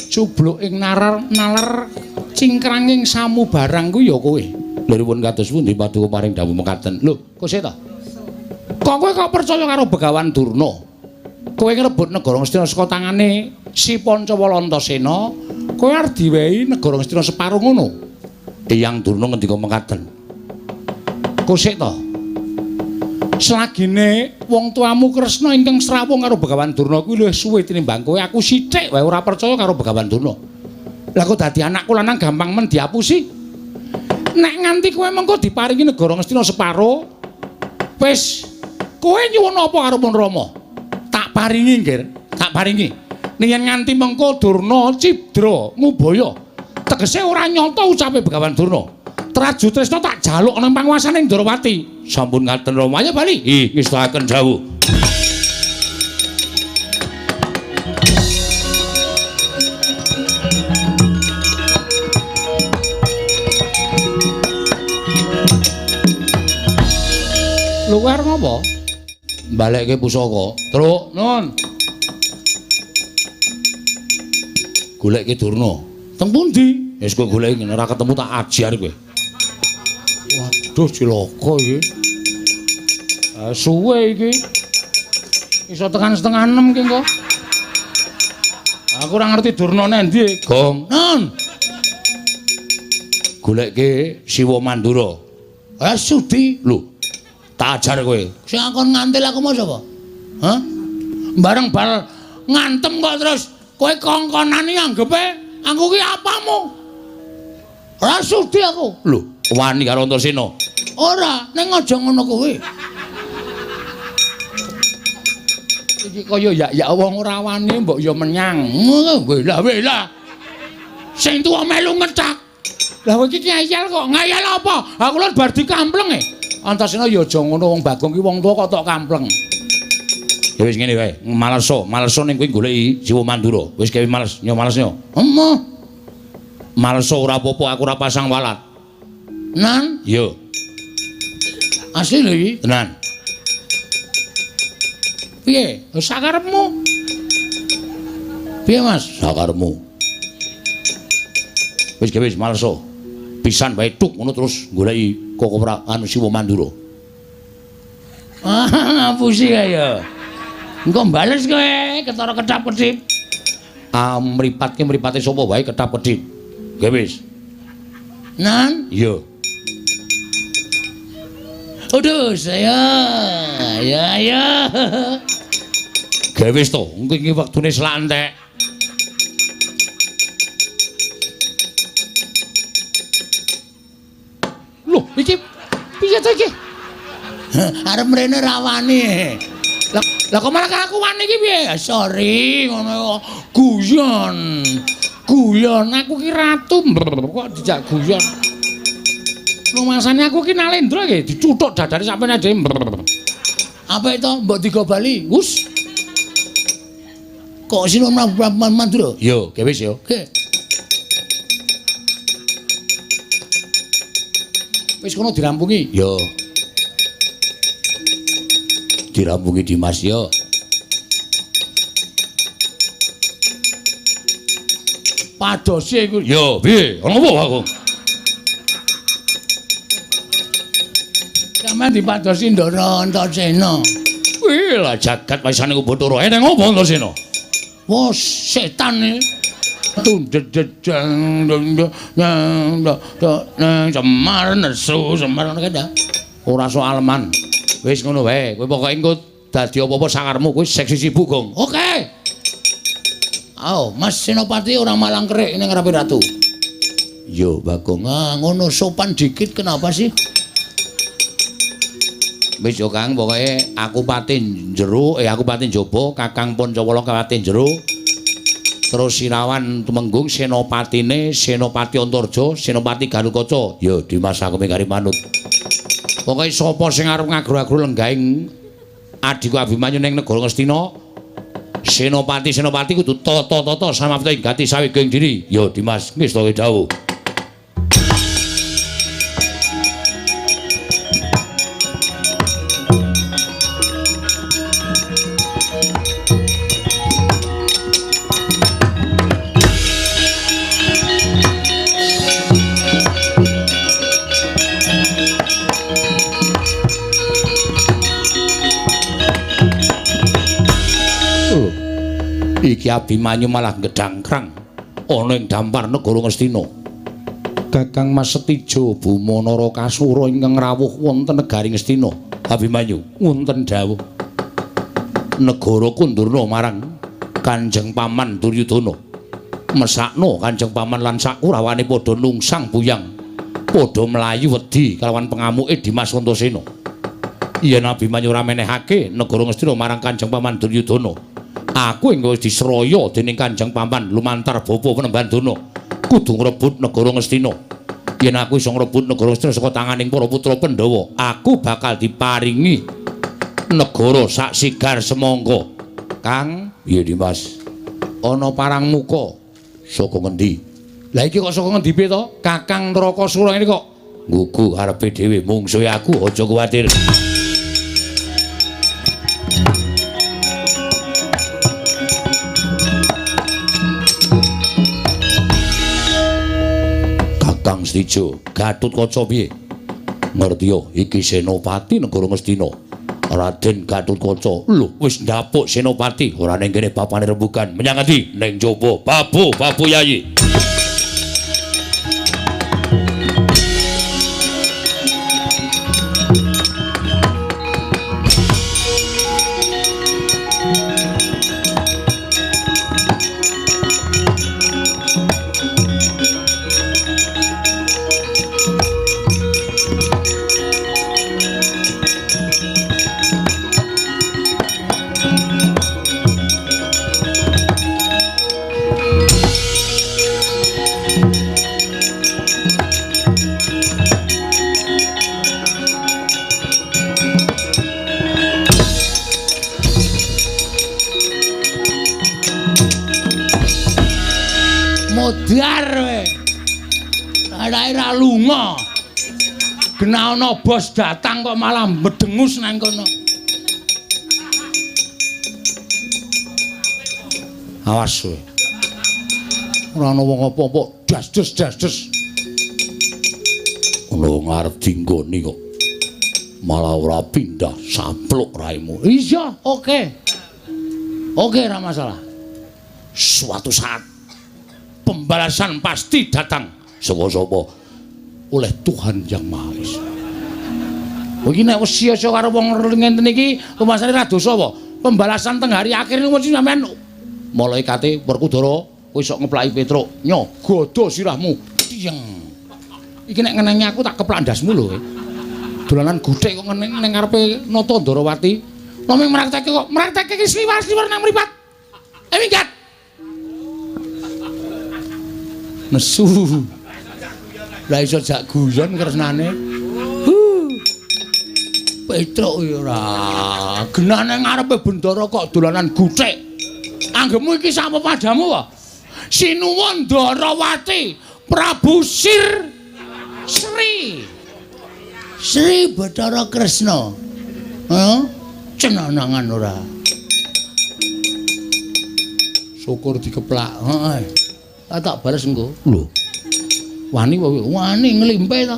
Cubluk ing nalar nalar cingkranging samubarang kuwi ya kowe. Lha pun kados pundi paduka paring dawuh mekaten. Lho, kok seta? Kok kowe kok percaya karo Begawan Durna? Kowe ngrebut negara Ngastina saka tangane si Pancawala Antasena, kowe arep diwehi negara Ngastina separo ngono. Eyang Durna ngendika mekaten. Kosek to? Selagine wong tuamu Kresna ingkang srawung karo Begawan Durna kuwi luwih suwe tinimbang kowe, aku sithik wae ora percaya karo Begawan Durna. Lah kok dadi anakku lanang gampang men diapusi. Nek nganti kowe mengko diparingi negara Ngastina separo, wis kowe nyuwun apa karo Pun Rama? Tak paringi, Nggir, tak paringi. Ning yen nganti mengko Durna cidra ngubaya, tegese ora nyata ucape Begawan Durna. Traju Tresna tak jaluk nang panguasane Ndrawati. Sampun ngaten Rama, ayo bali. Ih, ngestakaken dawuh. Lho kowe arep ngopo? Balekke pusaka. Truk, nun. Golekke Durna. Teng pundi? Wis kowe goleki ora ketemu tak ajar kowe. Waduh cilaka iki. Suwe iki. Iso tekan 5:30 ki engko. Aku ora ngerti Durnane endi. Gong. Nun. Golekke Siwa Mandura. Sudi. Lho, tak ajar kowe. Sing akon ngantil aku mau sapa? Hah? Bareng bal ngantem kok terus kowe kongkonane anggepe aku ki apamu? Ora sudi aku. Lho, wani karo Antasena. Ora, ning aja ngono kuwi. Iki kaya yak-yak wong ora wani mbok ya menyang. Welah welah. Sing tuwa melu ngecak. Lah kowe iki ngeyel kok. Ngeyel apa? Aku lho bar dikampleng e. Antasena ya aja ngono wong Bagong ki wong tuwa kok tok kampleng. Ya wis ngene wae, maleso, maleso ning kowe goleki Siwa Mandura. Wis gawe males, nyo males nyo. Emoh. Maleso ora apa-apa, aku ora pasang walat. Nan? Iya. Asli lho iki, tenan. Piye? Sakarepmu. Piye, Mas? Sakarepmu. Wis gawe wis maleso. Pisan wae tuk ngono terus goleki Koko anu Siwa Mandura. Ah, ngapusi kaya. Engko bales kowe ketara kedap-kedip. Ah, mripatke mripate sapa wae kedap-kedip. Nggih wis. Nan? Iya. Aduh, saya. Ya, ya. Nggih wis to, engko iki wektune selak entek. Loh, iki piye to iki? Arep mrene ra wani. Lah kok malah aku wani iki piye? Sorry, ngono guyon. Guyon aku ki ratu kok dijak guyon. Rumasane aku ki Nalendra iki dicuthuk dadane sampeyan dhewe. Apa itu mbok digo bali? Wus. Kok sino Mandura? Yo, ge wis yo. Oke. Wis kono dirampungi. Yo. Dirampungi Dimas yo. Padose iku. Yo, piye? Ana apa aku? Sampeyan dipadosi Ndara Antasena. Wih lah jagat waisane Bathara. Eneng apa Antasena? Wah, setan iki. Tundededeng Semar nesu, Semar ngono kae. Ora soal man. Wis ngono wae. Kowe pokoke engko dadi apa-apa sakarmu kowe seksi sibuk, Gong. Oke. Ayo, Mas Senopati ora malang kerik ning ngarepe ratu. Yo, Bagong. Ah, ngono sopan dikit kenapa sih? Wis yo Kang, pokoke aku pati jero, aku pati njaba, Kakang Pancawala pati jero. Terus Sirawan Tumenggung senopatine Senopati Antarja, Senopati Garukaca. Ya Dimas aku mingkari manut. Pokoke sapa sing arep ngagro-agro lenggahing adhiku Abimanyu ning negara Ngastina, senopati-senopati kudu tata-tata samapta ing gati saweging diri. Ya Dimas, ngestake dawuh. Iki Abimanyu malah gedangkrang ana ing dampar negara Ngastina. Kakang Mas Setijo Buma Narakasura ingkang rawuh wonten negari Ngastina. Abimanyu wonten dawuh. Negara kundurna marang Kanjeng Paman Duryudana. Mesakno Kanjeng Paman lan sakurawane padha nungsang buyang, padha mlayu wedi kalawan pengamuke Dimas Antasena. Yen Abimanyu ora menehake negara Ngastina marang Kanjeng Paman Duryudana, aku engko wis disraya dening Kanjeng Paman lumantar bapa Penemban Dana kudu ngrebut negara Ngastina. Yen aku iso ngrebut negara Ngastina saka tanganing para putra Pandhawa, aku bakal diparingi negara sak sigar semangka. Kang, piye Dimas? Ana parang muka saka ngendi? Lah iki kok saka ngendi piye to? Kakang Narakasura ngene kok nggugu karepe dhewe mungsuhe aku, aja kuwatir. Kakang Setijo, Gatotkaca piye? Ngerti yo, iki Senopati negara Ngastina. Raden Gatotkaca. Lho, wis ndapuk Senopati, ora ning kene bapane rembugan. Menyang ngendi? Ning jaba. Babu, babu Yayi. Modar we. Ora lunga. Gena ana bos datang kok malah medengus nang kono. Awas kowe. Ora ana wong apa-apa, das-des das-des. Ono wong arep dinggoni kok. Malah ora pindah sampluk raimu. Iya, oke. Oke, ora masalah. Suatu saat pembalasan pasti datang. Saka sapa? Oleh Tuhan Yang Maha Esa. Iki nek wis sia-sia karo wong ngenten iki, rumasane ra dosa apa? Pembalasan teng hari akhir niku mesti sampean malaikate Werkudara kowe sok ngeplaki Petruk, nyo godho sirahmu. Tiyeng. Iki nek ngenengi aku tak keplak ndasmu lho kowe. Dolanan guthik kok ngeneng ning ngarepe Nata Ndarawati. Namung mraktekke kok, mraktekke iki sliwar-sliwar nang mripat. Minggat. Nesu. Lah iso jak guyon kresnane. Petruk ya ora. Genah nang ngarepe bendara kok dolanan guthik. Anggemu iki sapa padamu wae? Sinuwun Ndarawati, Prabu Sir Sri. Sri Bathara Kresna. Heeh. Cenanangan ora. Syukur dikeplak. Heeh. Tak bales engko. Lho. Wani wae, wani nglimpe ta.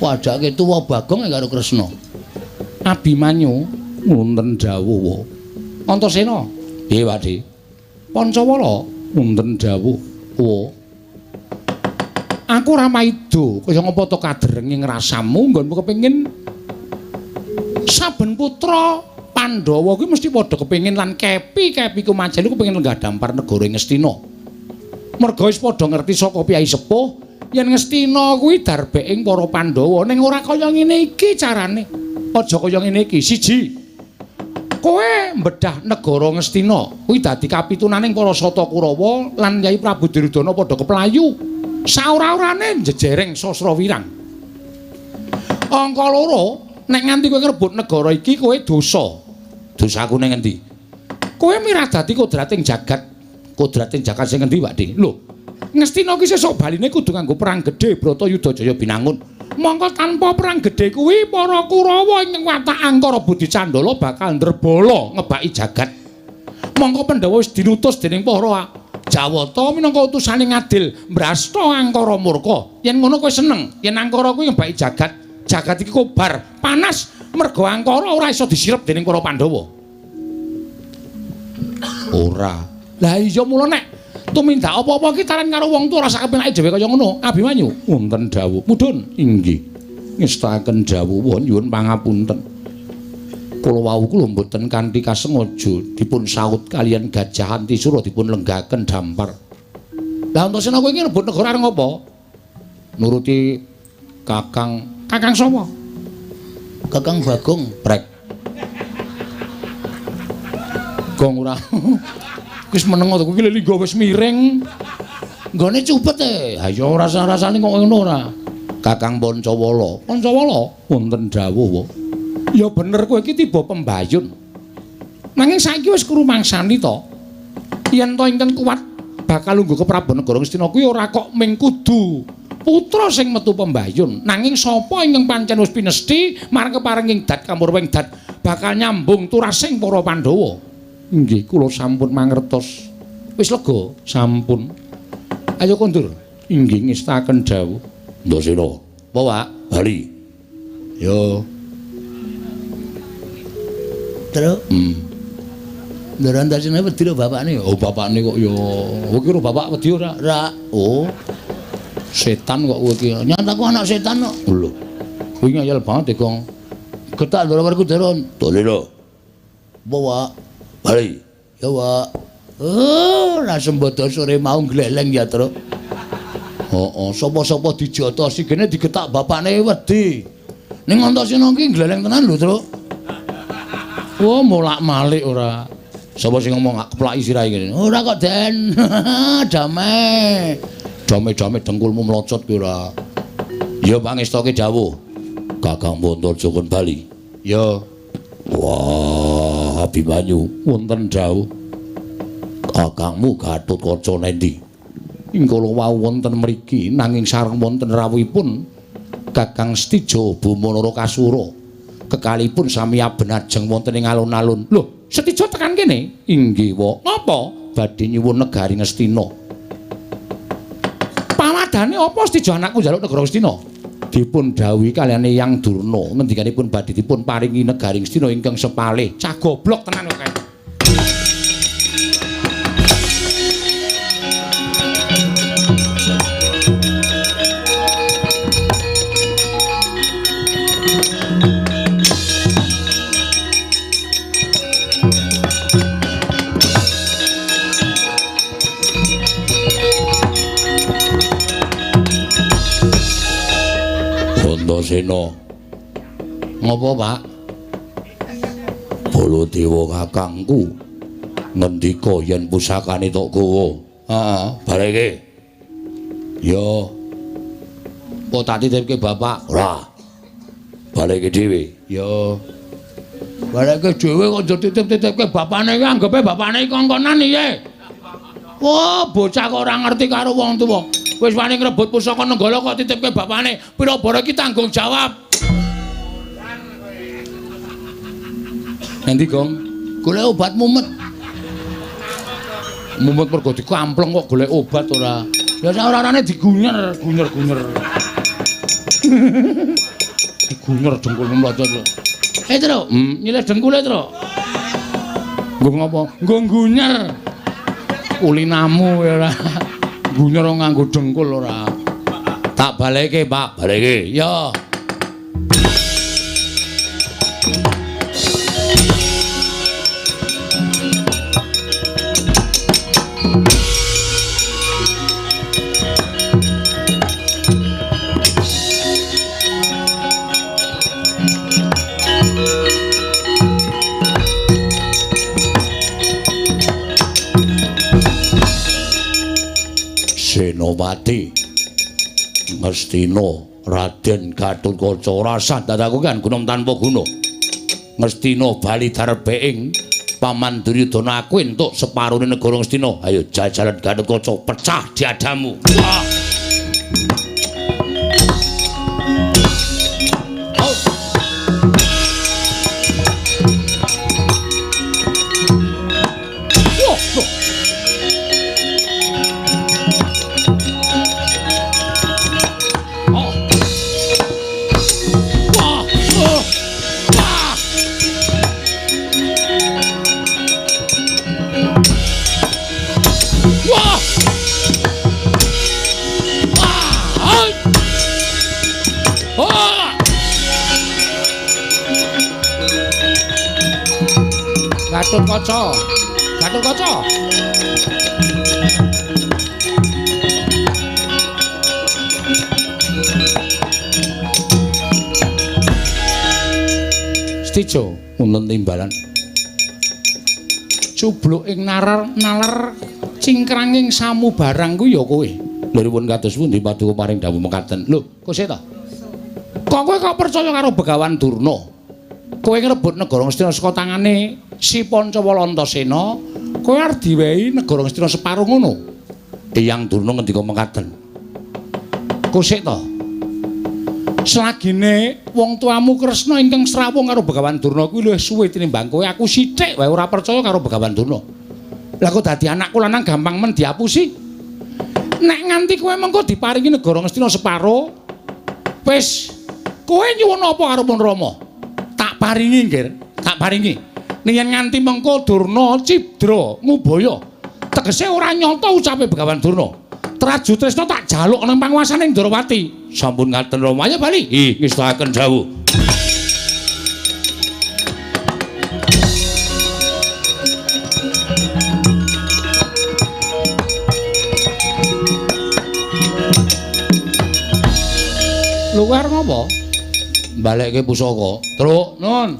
Padake tuwa Bagong karo Kresna. Abimanyu wonten dawuh. Antasena. Piye, Pakde? Pancawala wonten dawuh. Wa. Aku ora maida kaya ngapa to kaderenge ngrasamu nggonmu kepengin saben putra Pandhawa kuwi mesti padha kepengin lan kepi-kepiku majelu kepengin lenggah dampar negara Ngastina. Merga wis padha ngerti saka piyai sepuh yen Ngastina kuwi darbeking para Pandhawa ning ora kaya ngene iki carane. Aja kaya ngene iki. Siji, kowe mbedah negara Ngastina kuwi dadi kapitunaning para Sata Kurawa lan Yai Prabu Duryudana padha keplayu. Saora-orane njejereng Sasra Wirang. Angka loro, nek nganti kowe ngrebut negara iki kowe dosa. Dosaku ning endi? Kowe miradati kodrating jagat. Kodrating jagat sing endi, Pakde? Lho, Ngastina ki sesuk baline kudu nganggo perang gedhe Bratayuda Jaya Binangun. Mongko tanpa perang gedhe kuwi para Kurawa ing watak Angkara Budi Candala bakal ndrebala ngebaki jagat. Mongko Pandhawa wis dinutus dening para Jawata minangka utusane ngadil mbrasta Angkara murka. Yen ngono kowe seneng, yen Angkara kuwi ngebaki jagat, jagat iki kobar, panas merga Angkara ora iso disirep dening para Pandhawa. Ora. Lah iya mula nek tumindak apa-apa iki taran karo wong tuwa ora sak kepenake dhewe kaya ngono. Abimanyu wonten dawuh. Mudhun inggih. Ngestakaken dawuh nyuwun pangapunten. Kula wau kula mboten kanthi kasengaja dipun saut kaliyan Gajah Antisura dipun lenggaken dampar. Lah Antasena kowe iki rebut negara arep ngopo? Nuruti Kakang. Kakang sapa? Kakang Bagong. Prek. Gong ora. Wis meneng to kuwi linggo wis miring. Nggone cupet e. Ha ya ora rasa-rasane kok ngono ora. Kakang Pancawala. Pancawala wonten dawuh. Ya bener kowe iki tiba pembayun. Nanging saiki wis krumangsani to. Yen to ingkang kuat bakal lungguh ke Prabu Negara Ngastina kuwi ora kok ming kudu putra sing metu pembayun. Nanging sapa ingkang pancen wis pinesti marang keparenging dat kamurwing dat bakal nyambung turasing para Pandhawa. Inggih kula sampun mangertos. Wis lega sampun. Ayo kondur. Inggih ngestaken dawuh. Ndasena. Apa, Pak? Bali. Yo. Terus? Ndara Antasena wedi lho bapakne. Oh, bapakne kok ya. Kowe iki ora bapak wedi ora? Ora. Oh. Setan kok kowe iki. Nyataku anak setan kok. Lho. Kowe ngayal banget e, Gong. Getak ndara Werkudara. Dole lho. Apa, Pak? Bali. Ya, Pak. Oh, ra sembodo sore mau gleleng ya, Truk. Heeh, sapa-sapa dijotosi gene digetak bapakne wedi. Ning Antasena iki gleleng tenan lho, Truk. Wah, molak-malik ora. Sapa sing ngomong gak keplaki sirahe ngene? Ora kok, Den. Damai. Dame-dame dengkulmu mlocot kuwi ora. Ya pangestoke dawuh. Kakang Ponto kon bali. Ya. Wah, Abimanyu wonten dawuh. Kakangmu Gatotkaca nendi? Ing kala wau wonten mriki nanging sareng wonten rawuhipun Kakang Setija Boma Narakasura. Kekalipun sami abenajeng wonten ing alun-alun. Lho, Setija tekan kene? Inggih, Wak. Napa? Badhe nyuwun negari Ngastina. Pawadane apa Setija anakku njaluk negara Ngastina? Dipun dawuhi kaliyan Eyang Durna, ngendikanipun badhe dipun paringi negari Ngastina ingkang sepalih. Cah goblok tenan kok kae. Antasena. Ngopo, Pak? Baladewa kakangku ngendika yen pusakane tok gawa. Heeh, bareke. Ya. Apa tak titipke bapak? Ora. Baleke dhewe. Ya. Baleke dhewe kok njur titip-titipke bapakne iki anggepe bapakne iki kongkonan piye? Wah, bocah kok ora ngerti karo wong tuwa. Wis wani ngrebut pusaka Nenggala kok titipke bapakne. Pira bara iki tanggung jawab. Endi, Gong? Golek obat mumet. Mumet mergo dikampleng kok golek obat ora. Ya sak ora-orane digunyer, gunyer-gunyer. Digunyer dengkulmu mlocot. Truk, nyilih dengkule, Truk. Nggo ngopo? Nggo nggunyer. Kulinamu ya ora. Nggunyer nganggo dengkul ora. Tak baleke, Pak, baleke. Ya. Senopati Ngastina Raden Gatotkaca ora sah dadaku kan gunung tanpa guna. Ngastina bali darbeing Paman Duryudana aku entuk separone negara Ngastina. Ayo jajalan Gatotkaca pecah diadamu. Wah. Gatotkaca, Gatotkaca. Stijo wonten timbalan. Cubluk ing nalar nalar cingkranging samubarang ku ya kowe. Lho pun kados pundi paduka paring dawuh mekaten. Lho, kok sik ta? Kok kowe kok percaya karo Begawan Durna? Kowe ngrebut negara Ngastina saka tangane Si Pancawala Antasena, kowe arep diwehi negara Ngastina separo ngono. Eyang Durna ngendika mekaten. Kosik ta? Selagine wong tuamu Kresna ingkang srawung karo Begawan Durna kuwi luwih suwe tinimbang kowe. Aku sithik wae ora percaya karo Begawan Durna. Lah kok dadi anakku lanang gampang men diapusi. Nek nganti kowe mengko diparingi negara Ngastina separo, wis kowe nyuwun apa karo Pun Rama? Tak paringi, Nggir, tak paringi. Yen nganti mengko Durna cidra ngubaya, tegese ora nyata ucape Begawan Durna. Traju Tresna tak jaluk nang panguasane Ndrawati. Sampun ngaten Rama, ayo bali. Ih, ngestakaken dawuh. Lho kowe arep ngopo? Balekke pusaka. Truk, nun.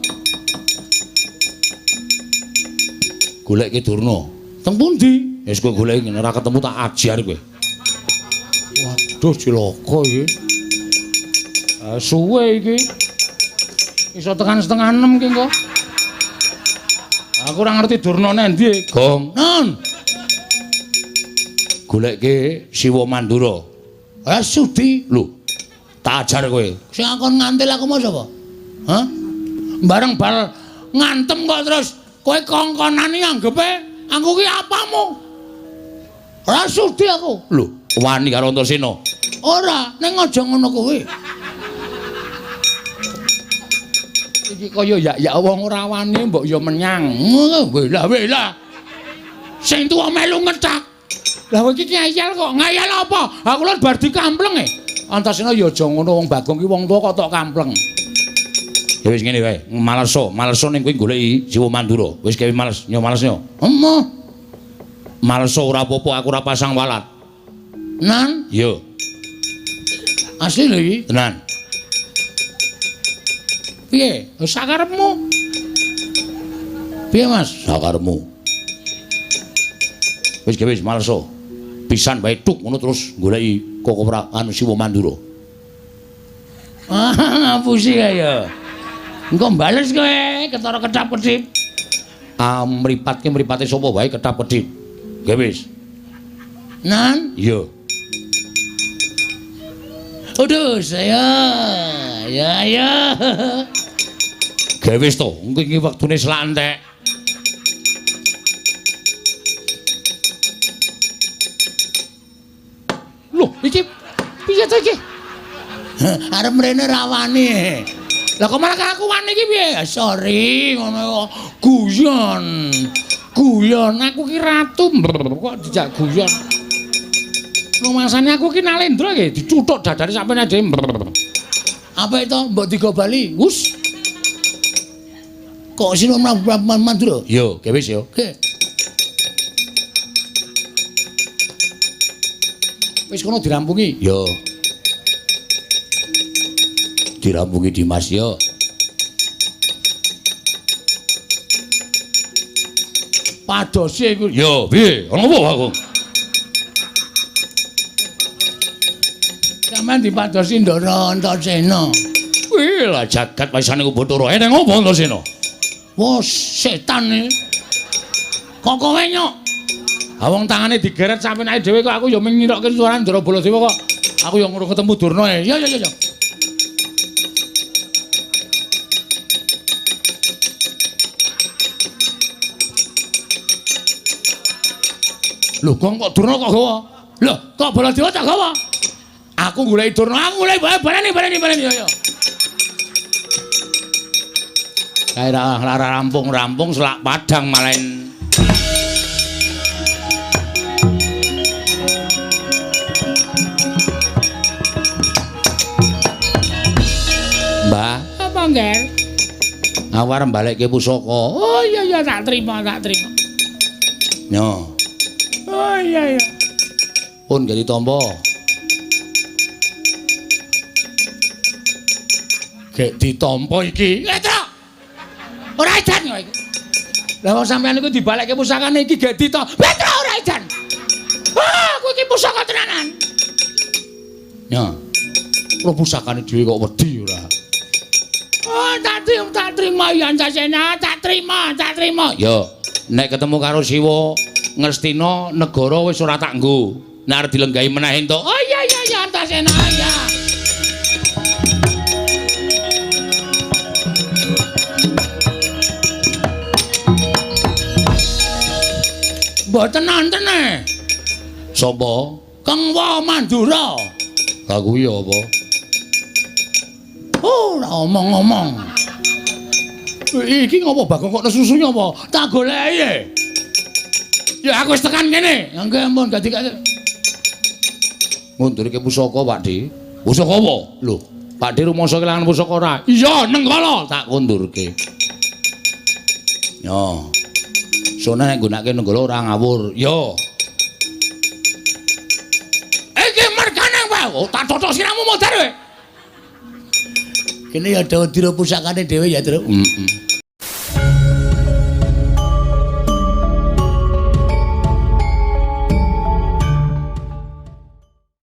Goleke Durna. Teng pundi? Wis kowe goleki ora ketemu tak ajar kowe. Waduh cilaka iki. Suwe iki. Iso tekan 5:30 iki engko. Aku ora ngerti Durna nendi. Gong. Nun. Goleke Siwa Mandura. Sudi. Lho, tak ajar kowe. Sing akon ngantil aku mau sapa? Hah? Bareng bal ngantem kok terus kowe kongkonane anggepe aku ki apamu? Ora sudi aku. Lho, wani karo Antasena. Ora, ning aja ngono kuwi. Iki kaya yak-yak wong ora wani mbok ya menyang. Welah welah. Sing tuwa melu ngethak. Lah kowe iki ngeyel kok. Ngeyel apa? Aku lho bar dikampleng e. Antasena ya aja ngono wong Bagong ki wong tuwa kok tok kampleng. Ya wis ngene wae, maleso, maleso ning kowe goleki Siwa Mandura. Wis gawe males, nyo males nyo. Emoh. Maleso ora apa-apa, aku ora pasang walat. Nan? Iya. Asli lho iki, tenan. Piye? Sakarepmu. Piye, Mas? Sakarepmu. Wis gawe wis maleso. Pisan wae tuk ngono terus goleki Koko anu Siwa Mandura. Ah, ngapusi kaya. Engko bales kowe ketara kedap-kedip. Ah, mripatke mripate sapa wae kedap-kedip. Nggih wis. Nan? Iya. Aduh, saya. Ya ya. Nggih wis to, engko iki wektune selak entek. Loh, iki piye to iki? Arep mrene ra wani. Lah kok malah aku wani iki piye? Sorry ngono kok. Guyon. Guyon aku ki ratu kok dijak guyon. Rumasane aku ki Nalendra iki dicuthuk dadane sampeyan dhewe. Apa itu mbok digo bali? Wus. Kok sino Mandura? Yo, ge wis yo. Oke. Wis kono dirampungi. Yo. Dirampungi Dimas yo. Padose iku. Yo, piye? Ana apa aku? Sampeyan dipadosi Ndara Antasena. Wih, lah jagat waisane ku Bathara. Eneng apa Antasena? Wah, setan iki. Kok kowe nyok? Ha wong tangane digeret sampeyan dhewe kok aku ya mung ngirokke suarane Ndara Baladewa kok. Aku ya ngono ketemu Durna e. Ya ya ya. Lho, kok Durna kok gawa? Lho, kok Baladewa tak gawa? Aku goleki Durna, aku goleki baleni ya. Kae ra rampung-rampung selak padang malen. Mbah, apa ngger? Aku arep balekke pusaka. Oh iya iya tak terima, tak terima. Yo. Oh iya iya. Pun gak ditampa. Gek ditampa iki. Petro. Ora edan kok iki. Lah wong sampean iku dibalekke pusakane iki gek ditampa. Petro ora edan. Ah, aku iki pusaka tenanan. Ya. Ora pusakane dhewe kok wedi ora. Oh, tak terima ya Antasena, tak terima, tak terima. Ya, nek ketemu karo Siwa Ngastina negara wis ora tak nggo. Nek arep dilenggahi meneh entuk. Oh iya iya iya Antasena ya. Mboten nonton e. Sapa? Kengwa Mandura. Lah kuwi apa? Oh, ora omong-omong. Iki ngopo Bagong kok nesusu apa? Tak goleki. Ya aku wis tekan kene. Nggih ampun gak dikake. Ngundurke pusaka, Pak Di. Pusaka apa? Lho, Pak Di rumangsa kelangan pusaka ora? Iya, Nenggala tak kundurke. Yo. Sone nek nggunakake Nenggala ora ngawur. Yo. Iki mergane wae. Oh, tak totok siramu modar kowe. Kene ya dira pusakane dhewe ya, Truk. Heeh.